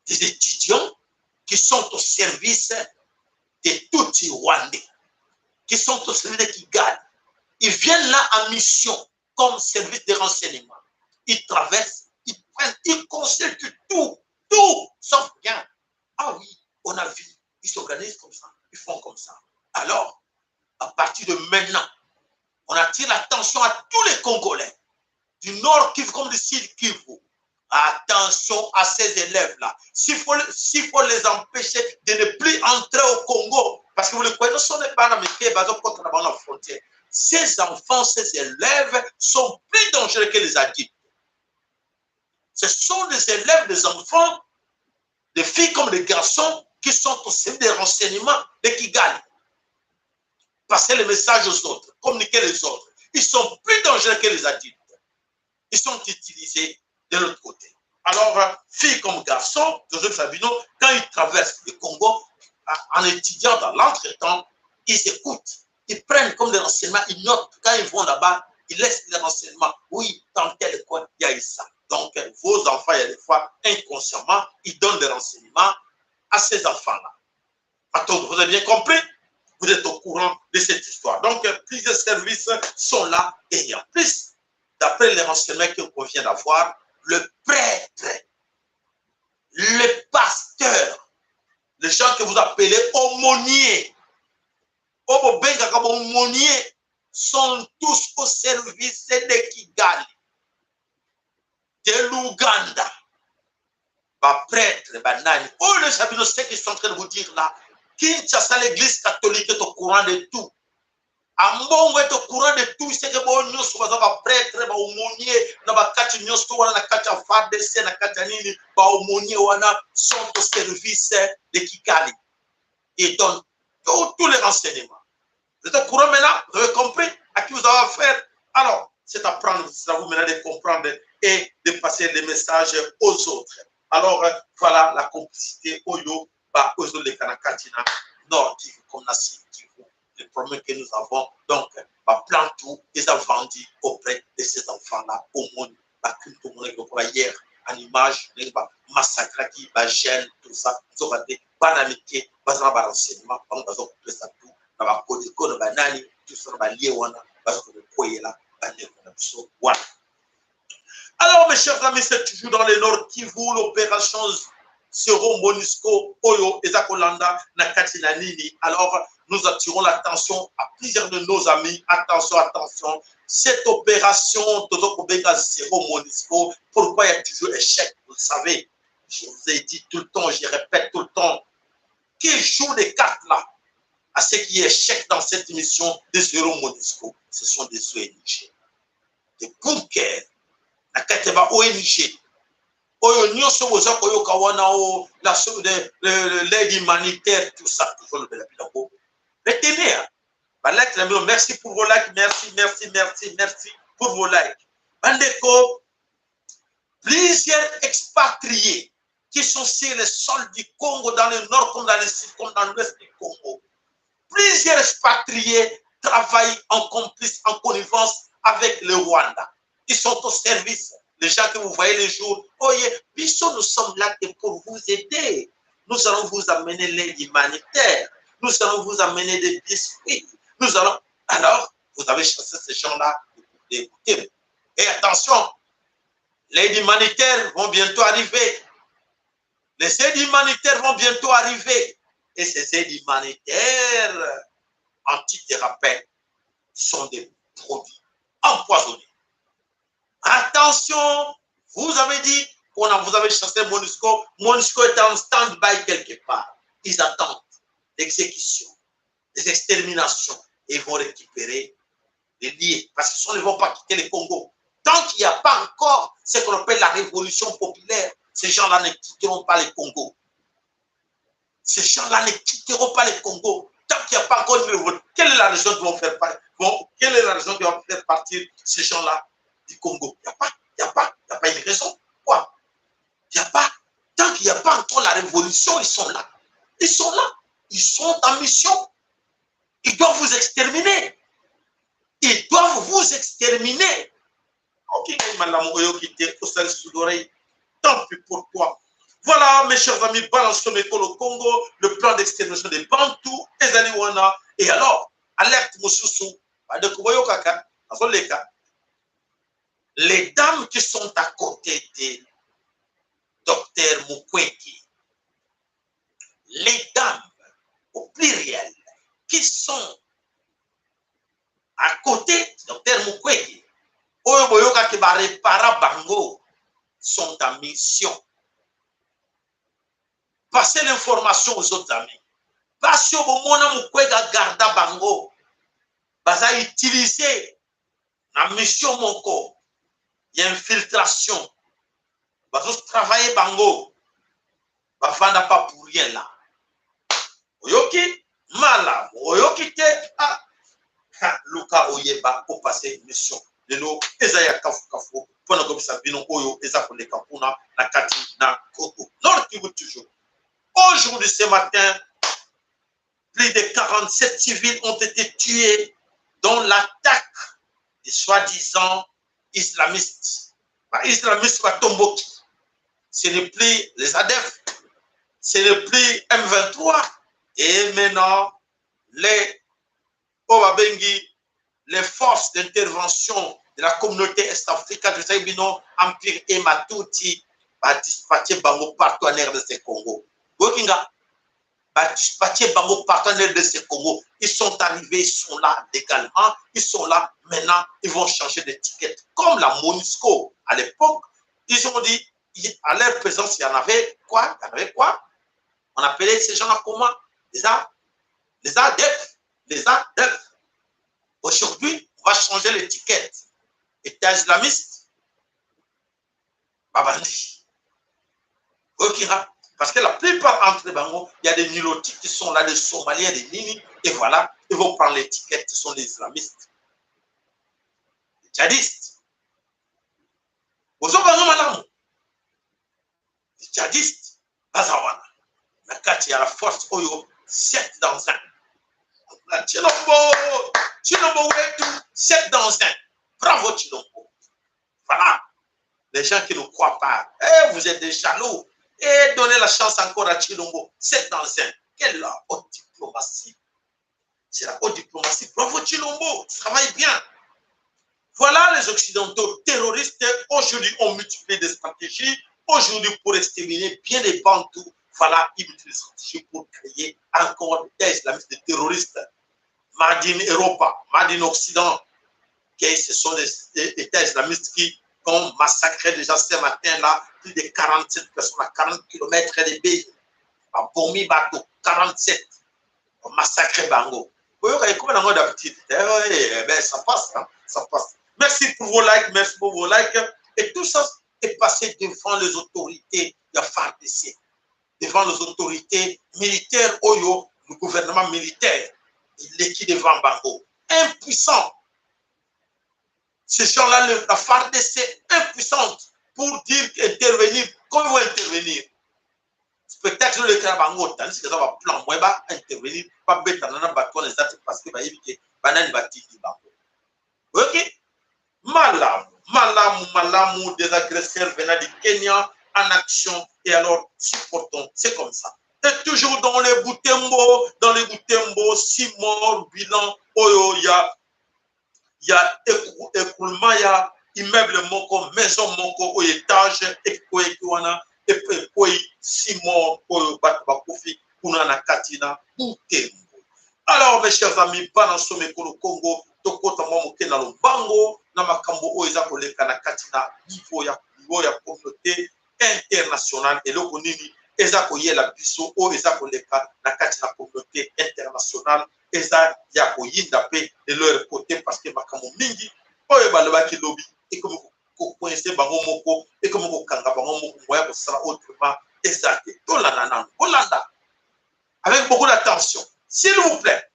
Speaker 1: des étudiants qui sont au service des Tutsis rwandais, qui sont au service de Kigali. Ils viennent là en mission comme service de renseignement. Ils traversent, ils prennent, ils consultent tout, tout, sauf rien. Ah oui, on a vu, ils s'organisent comme ça, ils font comme ça. Alors, à partir de maintenant, on attire l'attention à tous les Congolais, du Nord Kivu comme du Sud Kivu. Attention à ces élèves-là. S'il faut les empêcher de ne plus entrer au Congo, parce que vous le croyez, ce n'est pas la frontière. Ces enfants, ces élèves sont plus dangereux que les adultes. Ce sont des élèves, des enfants, des filles comme des garçons qui sont au service des renseignements de Kigali. Passer le message aux autres, communiquer les autres. Ils sont plus dangereux que les adultes. Ils sont utilisés de l'autre côté. Alors, filles comme garçons, Joseph Sabino, quand ils traversent le Congo, en étudiant dans l'entretemps, ils écoutent, ils prennent comme des renseignements, ils notent. Quand ils vont là-bas, ils laissent les renseignements. Oui, dans tel coin, il y a eu ça. Donc, vos enfants, il y a des fois, inconsciemment, ils donnent des renseignements à ces enfants-là. Attends, vous avez bien compris? Vous êtes au courant de cette histoire. Donc, plusieurs services sont là. Et en plus, d'après les renseignements qu'on vient d'avoir, le prêtre, le pasteur, les gens que vous appelez aumôniers, aumôniers, sont tous au service de Kigali. De l'Ouganda, ba prêtre banani oyo lesa bino, ce qu'ils sont en train de vous dire là, Kinshasa, l'église catholique est au courant de tout. Ambongo est au courant de tout ce que bo nyonso baza ba prêtre, ba aumônier na bakati nyonso wana, na kati ya FARDC, na kati ya nini, ba aumônier wana sont au service de Kigali et donnent tous les renseignements. Vous êtes au courant maintenant? Vous avez compris à qui vous avez affaire? Alors, c'est à prendre, c'est à vous maintenant de comprendre et de passer les messages aux autres. Alors, voilà la complicité oyo ba ozoleka na kati na Nord Kivu comme na Sud Kivu. Le problème que nous avons, donc, ba plan tout eza vendu auprès de ces enfants-là au monde. Ba crime tomonaki lokola hier en image, ndenge ba massacraki ba jeunes, tout ça, nzoka te bana mike baza na ba renseignement, bango baza kopesa tout na bakodeko na banani, tout ça, na balie wana baza kokweyela bandeko na biso wana. Alors, mes chers amis, c'est toujours dans le Nord Kivu, l'opération Zéro Monusco, oyo eza kolanda, na kati na nini. Alors, nous attirons l'attention à plusieurs de nos amis. Attention, attention. Cette opération, tozo kobenga Zéro Monusco, pourquoi il y a toujours échec? Vous le savez, je vous ai dit tout le temps, je répète tout le temps, qui joue les cartes là à ce qui échec dans cette mission de Zéro Monusco? Ce sont des ONG, des bunkers, na kati ya ba ONG oyo nyonso boza koyoka wana o l'aide humanitaire, tout ça, tozolobela biloko. Retenez balike na bino. Merci pour vos likes, merci, merci, merci, merci pour vos likes, bandeko. Plusieurs expatriés qui sont sur le sol du Congo, dans le nord comme dans le sud, comme dans l'ouest du Congo, plusieurs expatriés travaillent en complice, en connivence avec le Rwanda. Ils sont au service. Les gens que vous voyez les jours, oh yeah, biso, nous sommes là que pour vous aider. Nous allons vous amener l'aide humanitaire. Nous allons vous amener des biscuits. Nous allons. Alors, vous avez chassé ces gens-là. Écoutez. Et attention, l'aide humanitaire vont bientôt arriver. Les aides humanitaires vont bientôt arriver. Et ces aides humanitaires, en titre de rappel, sont des produits empoisonnés. Attention, vous avez dit qu'on a, vous avez chassé MONUSCO. MONUSCO est en stand-by quelque part. Ils attendent l'exécution, les exterminations et ils vont récupérer les liés parce qu'ils ne vont pas quitter le Congo. Tant qu'il n'y a pas encore ce qu'on appelle la révolution populaire, ces gens-là ne quitteront pas le Congo. Ces gens-là ne quitteront pas le Congo. Tant qu'il n'y a pas encore une révolution, quelle est la raison qui vont faire, bon, quelle est la raison qui va faire partir ces gens-là du Congo? Il n'y a pas, il n'y a pas, il n'y a pas une raison. Quoi? Il n'y a pas. Tant qu'il n'y a pas encore la révolution, ils sont là. Ils sont là. Ils sont en mission. Ils doivent vous exterminer. Ils doivent vous exterminer. Ok, tant pis pour toi. Voilà, mes chers amis, balance le Congo, le plan d'extermination des Bantous, ezali wana. Et alors, alerte mosusu, les dames qui sont à côté de Docteur Mukwege, les dames au pluriel qui sont à côté de Docteur Mukwege, oyo boyokaki barepara bango, sont en mission. Passez l'information aux autres amis. Basi oyo bomona Mukwege agarda bango, baza utiliser na mission moko ya infiltration, bazotravaille bango, bavanda pas pour rien là. Oyoki malamu, oyoki te, ah, luka oyeba opase mission. Lelo eza ya kafukafu mpona kobisa bino oyo eza koleka kuna na kati na Congo, Nord Kivu toujours. Aujourd'hui, ce matin, plus de 47 civils ont été tués dans l'attaque des soi-disant islamistes. Ba islamistes batomboki. Ce n'est plus les ADF, ce n'est plus M23 et maintenant les oyo babengi les forces d'intervention de la communauté est-africaine, bino empire Hema Tutsi, badispatche bango partout en RDC Congo. Bokinga badispatche bango partout en RDC Congo. Ils sont arrivés, ils sont là légalement, ils sont là maintenant, ils vont changer d'étiquette comme la MONUSCO à l'époque. Ils ont dit, à leur présence, il y en avait quoi? Il y en avait quoi? On appelait ces gens-là comment? Les A, les ADF. Les ADF. Aujourd'hui, on va changer l'étiquette. État islamiste, babandi. Okira. Parce que la plupart entre bango, il y a des Nilotiques qui sont là, des Somaliens, des Nini, et voilà, ils vont prendre l'étiquette, ce sont des islamistes. Des djihadistes. Ozo malamu. Des djihadistes, baza wana. Na kati ya la force oyo 7 dans 1. La Tshilombo, Tshilombo wetu, 7 dans 1. Bravo Tshilombo. Voilà. Les gens qui ne croient pas. Eh, vous êtes des jaloux. Et donnez la chance encore à Tshilombo. 7 dans 1. Quelle haute diplomatie. C'est la haute diplomatie. Bravo Tshilombo. Tu travailles bien. Voilà les Occidentaux terroristes. Aujourd'hui, ont multiplié des stratégies. Aujourd'hui, pour exterminer bien les Bantous, voilà, ils multiplient des stratégies pour créer encore des islamistes, des terroristes. Made in Europa, Made in Occident. Okay, ce sont des États islamistes qui ont massacré déjà ce matin-là plus de 47 personnes à 40 km de pays. Babomi bato 47. Massacré bango. Comme d'habitude. Eh ben, ça passe, hein, ça passe. Merci pour vos likes, merci pour vos likes. Et tout ça est passé devant les autorités de la FARDC, devant les autorités militaires, oyo, le gouvernement militaire, il est qui devant bango. Impuissant. Ces gens-là, la FARDC impuissante pour dire intervenir. Comment ils vont intervenir? Spectacle le bango, tandis que ça va plan, moi, ba intervenir, pas bête, nana, bato, les autres, parce que ba éviter, banani batindi bango. Ok? Malamu, malamu, malamu, des agresseurs venant du Kenya en action, et alors supportons, c'est comme ça. Et toujours dans les Butembo, 6 morts, bilan, oyo, il y a écroulement, il y a immeuble moko, maison moko, au étage, et wana, et puis 6 morts, oyo, bato bakufi, kuna na kati na Butembo. Alors, mes chers amis, bana nsome ekolo Congo, tokota mwa moke na lombango na makambo oyo eza koleka na kati na niveau ya communauté internationale. Eloko nini eza koyela biso oyo eza koleka na kati na communauté internationale, eza ya koyinda mpe de leur côté, parce que makambo mingi oyo balobaki lobi ekomi kocoincer bango moko, ekomi kokanga bango moko, moya kosala autrement eza te. Tolanda nanu, bolanda avec beaucoup d'attention, s'il vous plaît.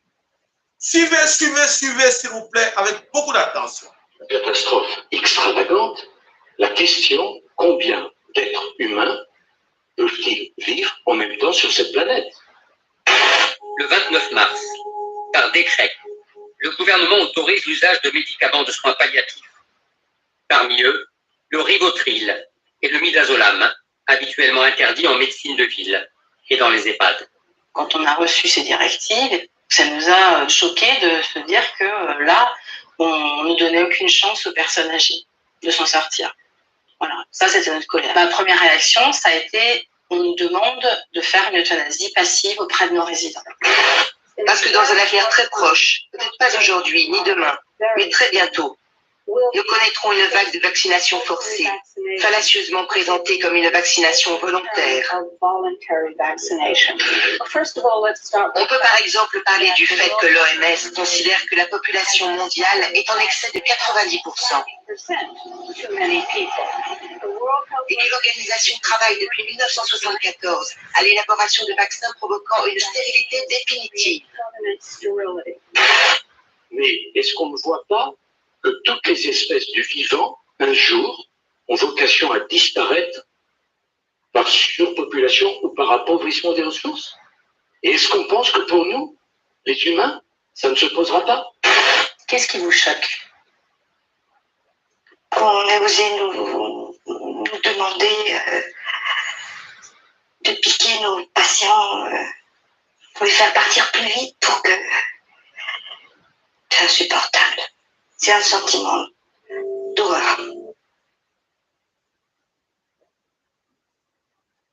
Speaker 1: Suivez, suivez, suivez, s'il vous plaît, avec beaucoup d'attention.
Speaker 4: Catastrophe extravagante, la question: combien d'êtres humains peuvent-ils vivre en même temps sur cette planète?
Speaker 9: Le 29 mars, par décret, le gouvernement autorise l'usage de médicaments de soins palliatifs. Parmi eux, le Rivotril et le Midazolam, habituellement interdits en médecine de ville et dans les EHPAD.
Speaker 7: Quand on a reçu ces directives, ça nous a choqués de se dire que là, on ne donnait aucune chance aux personnes âgées de s'en sortir. Voilà, ça c'était notre colère. Ma première réaction, ça a été, on nous demande de faire une euthanasie passive auprès de nos résidents.
Speaker 10: Parce que dans un avenir très proche, peut-être pas aujourd'hui ni demain, mais très bientôt, nous connaîtrons une vague de vaccination forcée, fallacieusement présentée comme une vaccination volontaire. On peut par exemple parler du fait que l'OMS considère que la population mondiale est en excès de 90%. Et que l'organisation travaille depuis 1974 à l'élaboration de vaccins provoquant une stérilité définitive.
Speaker 4: Mais est-ce qu'on ne voit pas que toutes les espèces du vivant, un jour, ont vocation à disparaître par surpopulation ou par appauvrissement des ressources? Et est-ce qu'on pense que pour nous, les humains, ça ne se posera pas?
Speaker 7: Qu'est-ce qui vous choque?
Speaker 10: Qu'on ait osé nous demander de piquer nos patients pour les faire partir plus vite pour que... C'est insupportable. C'est un sentiment d'horreur.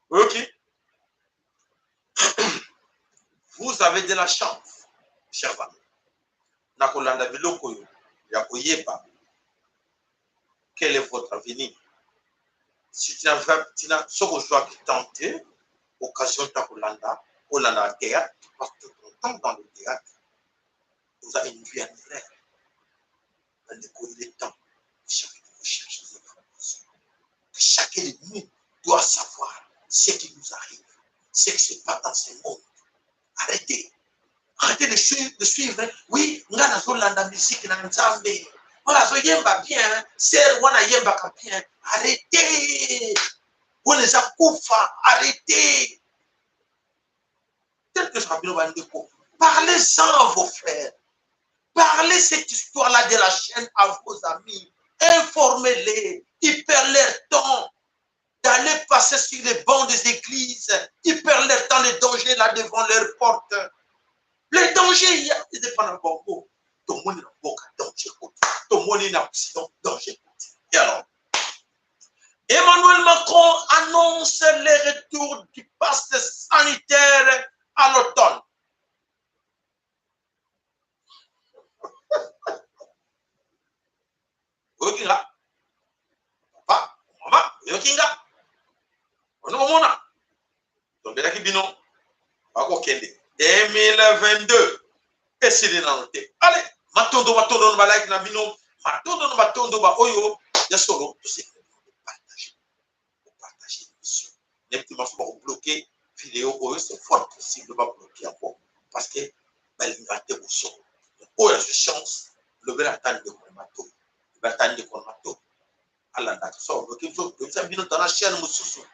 Speaker 1: Ok. Vous avez de la chance, chers amis. Nakolanda biloko yo ya koyeba quel est votre avenir. Si tu n'as, soki ozwaki temps te, occasion ta kolanda, olanda théâtre, tu passes tout ton temps dans le théâtre, oza une vie en erreur. Bandeko, il est temps que chacun de nous cherche des informations, que chacun de nous doit savoir ce qui nous arrive, ce qui se passe dans ce monde. Arrêtez. Arrêtez de suivre, de suivre. Oui, nga nazolanda musique na Nzambe. Wana azoyemba bien, sœur wana ayembaka bien. Arrêtez. Wana eza kufa, arrêtez. Tel que je bino bandeko, parlez-en à vos frères. Parlez cette histoire-là de la chaîne à vos amis. Informez-les. Ils perdent leur temps d'aller passer sur les bancs des églises. Ils perdent leur temps, les dangers là devant leur porte. Les dangers, il y a des pas bango. Tout le monde est danger. Tout le monde est accident, danger. Et alors, Emmanuel Macron annonce le retour du pass sanitaire à l'automne. Oyoki nga papa, mama, oyoki nga ono komona tombelaki bino bakokende 2022 esili nano te. Ale matondo, matondo na balike na bino, matondo na matondo ba oyo ya solo. Tosengeli partage, partage émission. Nayebi te maso bakobloke video oyo, c'est fort possible babloke yango parce que balingaka te bosolo. Oyo azwi chance, lobela ata ndeko na matoi, lobela ata ndeko na matoi alandaka. So babloke biso, toyebisa bino tala chaîne mosusu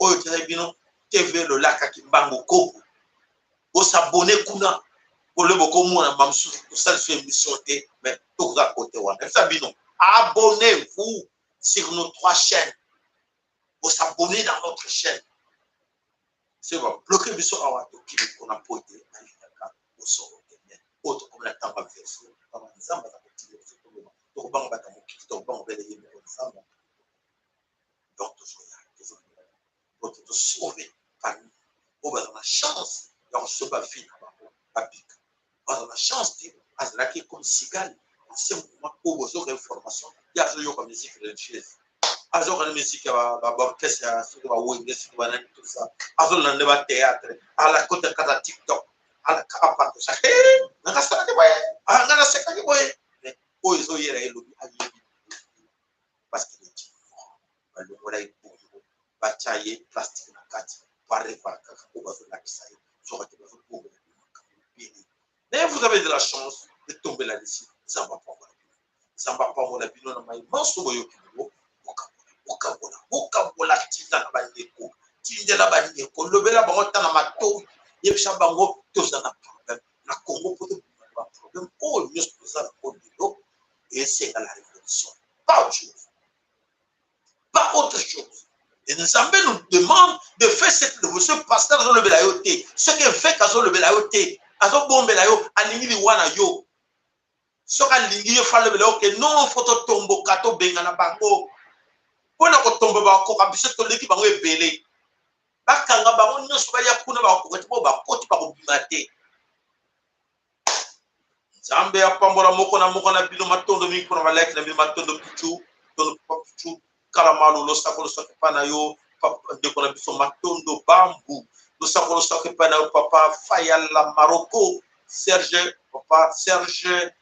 Speaker 1: oyo tozali bino TV Lolaka Kimbangu Kongo. Bosabone kuna pole, bokomona bamosusu tosalisa émission te, mais tokoza kote wana. Yebisa bino, abonnez-vous sur nos trois chaînes, bosabonner dans notre chaîne. Soki babloke biso awa, tokili mpona po ete balingaka bosolo te. Mais oyo tokomi na ntango ya verso, ntango Nzambe aza kotinda biso toloba, tokobanga bata mokili, tokobanga obele ye moko Nzambe. Donc tozoya, tozobima po te tosauve parmi oyo baza na chance ya kosauve vie na bango, babika. Baza na chance te, azalaki comme cigale en ce moment oyo bozoka information ye azoyoka musique religieuse, azoyoka na musique ya baorchestre ya soki bawenge, soki banani, tout ça, azolanda nde bathéâtre, alakota kata TikTok, apartagea nanga asalaki boye, nga nasekaki boye. Mais oyo ezoyela ye lobi ayebi parce qu'il est ignorant. Balongola ye bongo, batya ye plastique na kati po arevaka kaka oyo bazolakisa ye, soka te bazobongela makambo ebele. Mais vous avez de la chance de tomber là-dessus. Nzambe apambola bino, Nzambe apambola bino na mai manso boyoki yango. Bokabola, bokabola, bokabola, tinda na bandeko, tindela bandeko, lobela bango ata na matoi, yebisa bango toza na problème na Congo. Po tobima na baproblème oyo nyonso toza nango lelo, esenga la révolution, pas autre chose, pas autre chose. Et Nzambe nous demande de faire cette révolution. Pasteur azolobela yo te, soki évêque azolobela yo te, azobombela yo, alingi liwa na yo. Soki alingi yo, falobela yo ke non, fo totomboka, tobengana bango. Mpona kotomba bakoka biso, toleki bango ebele. Bakanga bango nyonso, baya kuna, bakoka te, po bakoti bakobima te. Nzambe apambola moko na moko na bino. Matondo mingi mpona balike na bino. Matondo Pichu, tondo papa Pichu Kalamalu, losako, losako epai na yo ndeko na biso. Matondo Bambu, losako, losako epai na yo papa Fayala Maroko Serge, papa Serge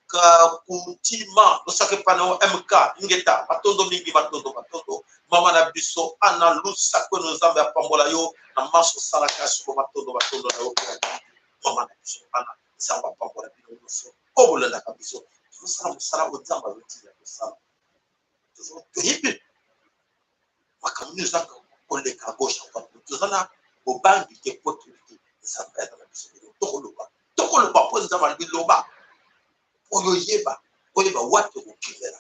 Speaker 1: Kakuntima, losako epai na yo MK Ingeta. Matondo mingi, matondo, matondo. Mama na biso Ana Lusa Kweno, Nzambe apambola yo na maso osalaka soko. Matondo, matondo na yo mama na biso Ana. Nzambe apambola bino nyonso oyo bolandaka biso. Tozosala mosala oyo Nzambe azotinda tosala. Toyebi makambo nini eza koleka gauche à droite. Toza na bobangi te po toyebi te Nzambe aza na biso. Lelo tokoloba, tokoloba mpo Nzambe alobi loba, oyo oyeba, oyeba wapi okokimela.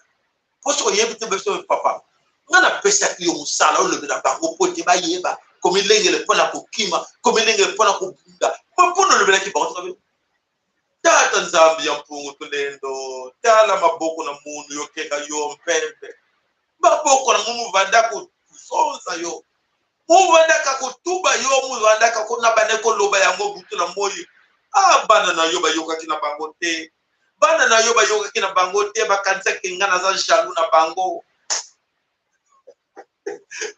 Speaker 1: Mpo soki oyebi te, biso papa nga napesaki yo mosala, olobela bango mpo te bayeba komilengele mpona kokima, komilengele mpona kobunda, mpona olobelaki bango. Tata Nzambe ya mpungu tulendo, tala maboko na munu yokeka yo mpembe, maboko na mu muvanda kozonza yo, muvandaka kotuba yo, muvandaka kona bande koloba yango butu na moi. Ah, bana na yo bayokaki na bango te, bana na yo bayokaki na bango te, bakanisaki nga naza jaloux na bango.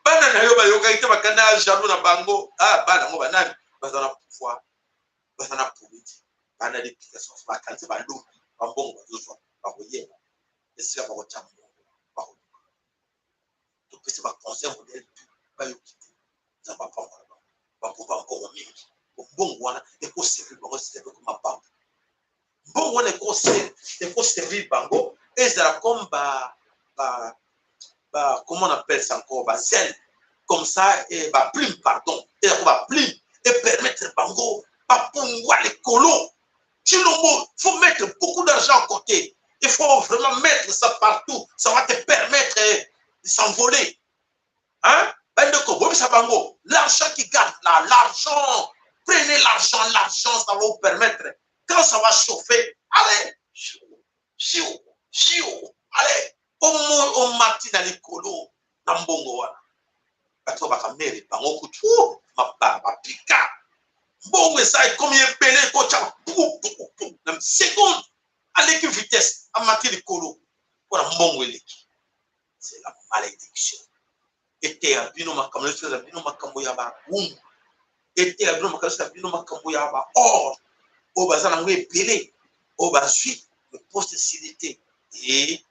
Speaker 1: Bana na yo bayokaki te, bakanda ya jaloux na bango. Ah, bana yango banani baza na pouvoir, baza na politique, bana l'éducation, bakanisi balobi bambongo bazozwa, bakoyeba esika bakotya mbongo, bakoluka. Topesi baconseil modèle tout, bayoki te. Nzambe apambola bango, babomba mbongo mingi. Mbongo wana ekoservir bango esika ekokoma bango. Mbongo wana ekoservir bango, ezala comme ba, comment on appelle ça encore, ba zèle comme ça, et ba plume, pardon, ezala comme ba plume et permettre bango bapungwa likolo. Tshilombo, faut mettre beaucoup d'argent à côté. Il faut vraiment mettre ça partout. Ça va te permettre de s'envoler. Hein? Bandeko, bobisa bango. L'argent qui garde là, l'argent. Prenez l'argent, l'argent, ça va vous permettre. Quand ça va chauffer, allez, chiou, chiou, chiou, allez, omati na likolo na mbongo wana. Bato bakamere bango kutu bapika. Mbongo eza ekomi ebele, ekotya pu na seconde, aleki vitesse, amati likolo mpona mbongo eleki. C'est la malédiction. Eteya bino makambo nyonso, eza bino makambo ya bawumbu, eteya bino makambo nyonso, bino makambo ya baor oyo baza nango ebele, oyo bazwi poste esili te. E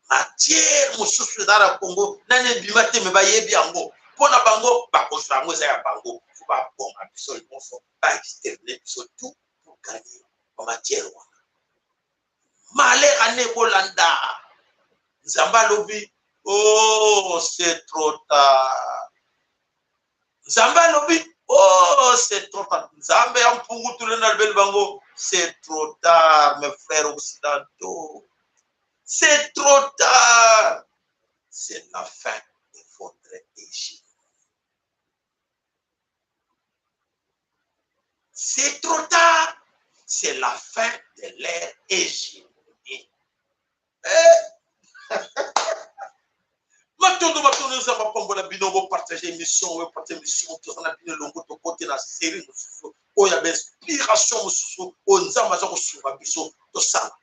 Speaker 1: matière mosusu eza na Congo nani ebima te, me bayebi yango mpo na bango, bakozwa yango, eza ya bango. Fo babonga biso nyonso, baextermine biso tout pour gagner bamatière wana. Malheur ane kolanda. Nzambe alobi: oh, c'est trop tard. Nzambe alobi: oh, c'est trop tard. Nzambe ya mpungu tulendo alobeli bango: c'est trop tard, mes frères occidentaux, c'est trop tard, c'est la fin de votre Égypte. C'est trop tard, c'est la fin de l'ère hégémonie. Eh! Matondo, matondo. Nzambe apambola bino. Bopartage émission oyo, partage émission. Toza na bino elongo. Tokote na série mosusu oyo ya bainspiration mosusu oyo Nzambe aza kosunga biso tosala,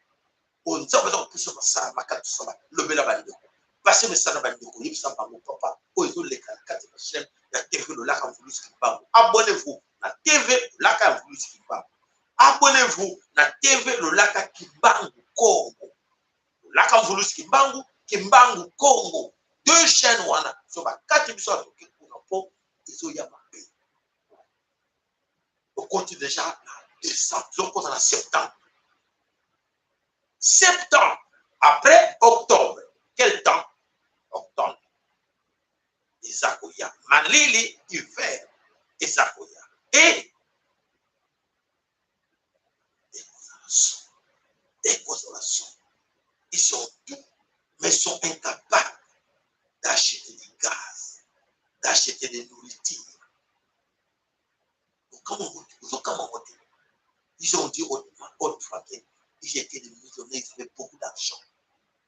Speaker 1: oyo Nzambe aza kopesa basala makati tosala. Lobela bandeko, pase message na bandeko, yebisa bango: papa, oyo ezoleka na kati ya chaîne ya TV Lolaka Mvuluzi Kimbangu. Abonnez-vous na TV Lolaka ya Mvuluzi Kimbangu. Abonnez-vous na TV Lolaka Kimbangu Congo, Lolaka Mvuluzi Kimbangu, Kimbangu Congo, deux chaînes wana. So bakati biso atoki kuna mpo ezoya mabe. Okoti déjà na décembre, tozokota na septembre. Septembre, après octobre, quel temps? Octobre eza koya, malili, hiver eza koya e ekozala son, ekozala son. Ils ont tout, mais sont incapables d'acheter du gaz, d'acheter des nourritures. Comment? Ils ont dit autrefois qu'ils étaient des millionnaires, ils avaient beaucoup d'argent.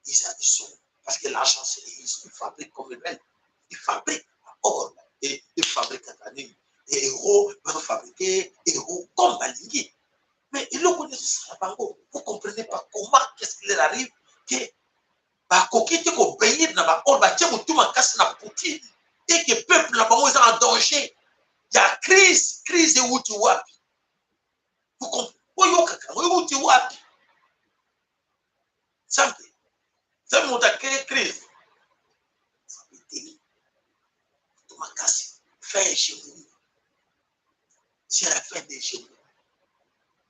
Speaker 1: Ils sont, parce que l'argent, c'est ils fabriquent comme ils veulent. Ils fabriquent or, et ils fabriquent à et euros, ils fabriquer euros comme balingi. Mais ils le connaissent, bango. Vous ne comprenez pas comment, qu'est-ce qu'il leur arrive, que bakoki te koobéir na baor, batie motu makasi na Poutine et que peuple na bango eza en danger ya crise. Crise ewuti wapi? Oyokaka yango ewuti wapi? Nzambe, Nzambe moto acréer crise. Nzambe eteli motu makasi. Fin hégémonie, c'est la fin des hégémonies.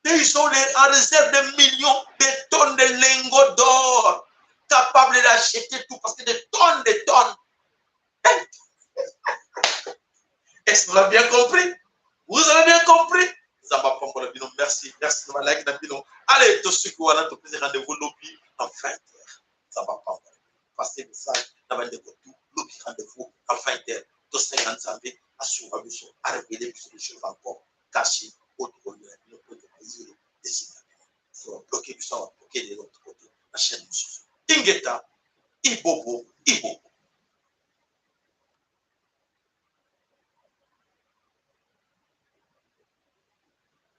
Speaker 1: Ils ont en réserve des millions de tonnes de lingots d'or, capables d'acheter tout, parce que des tonnes de tonnes. Est-ce que vous avez bien compris? Vous avez bien compris? Nzambe apambola bino. Merci, merci na balike na bino. Allez, tosuki wana, topesi rendez-vous lobi en 20 heures. Nzambe apambola. Passe message na bandeko tout. Lobi rendez-vous en 20 heures. Tosenga Nzambe asunga biso, arévéler biso des choses encore cachées oyo tokolobela bino po ete mayele esinga bino. So bloquer biso awa, bloquer de l'autre côté na chaîne mosusu. Ingeta, ibobo, ibobo.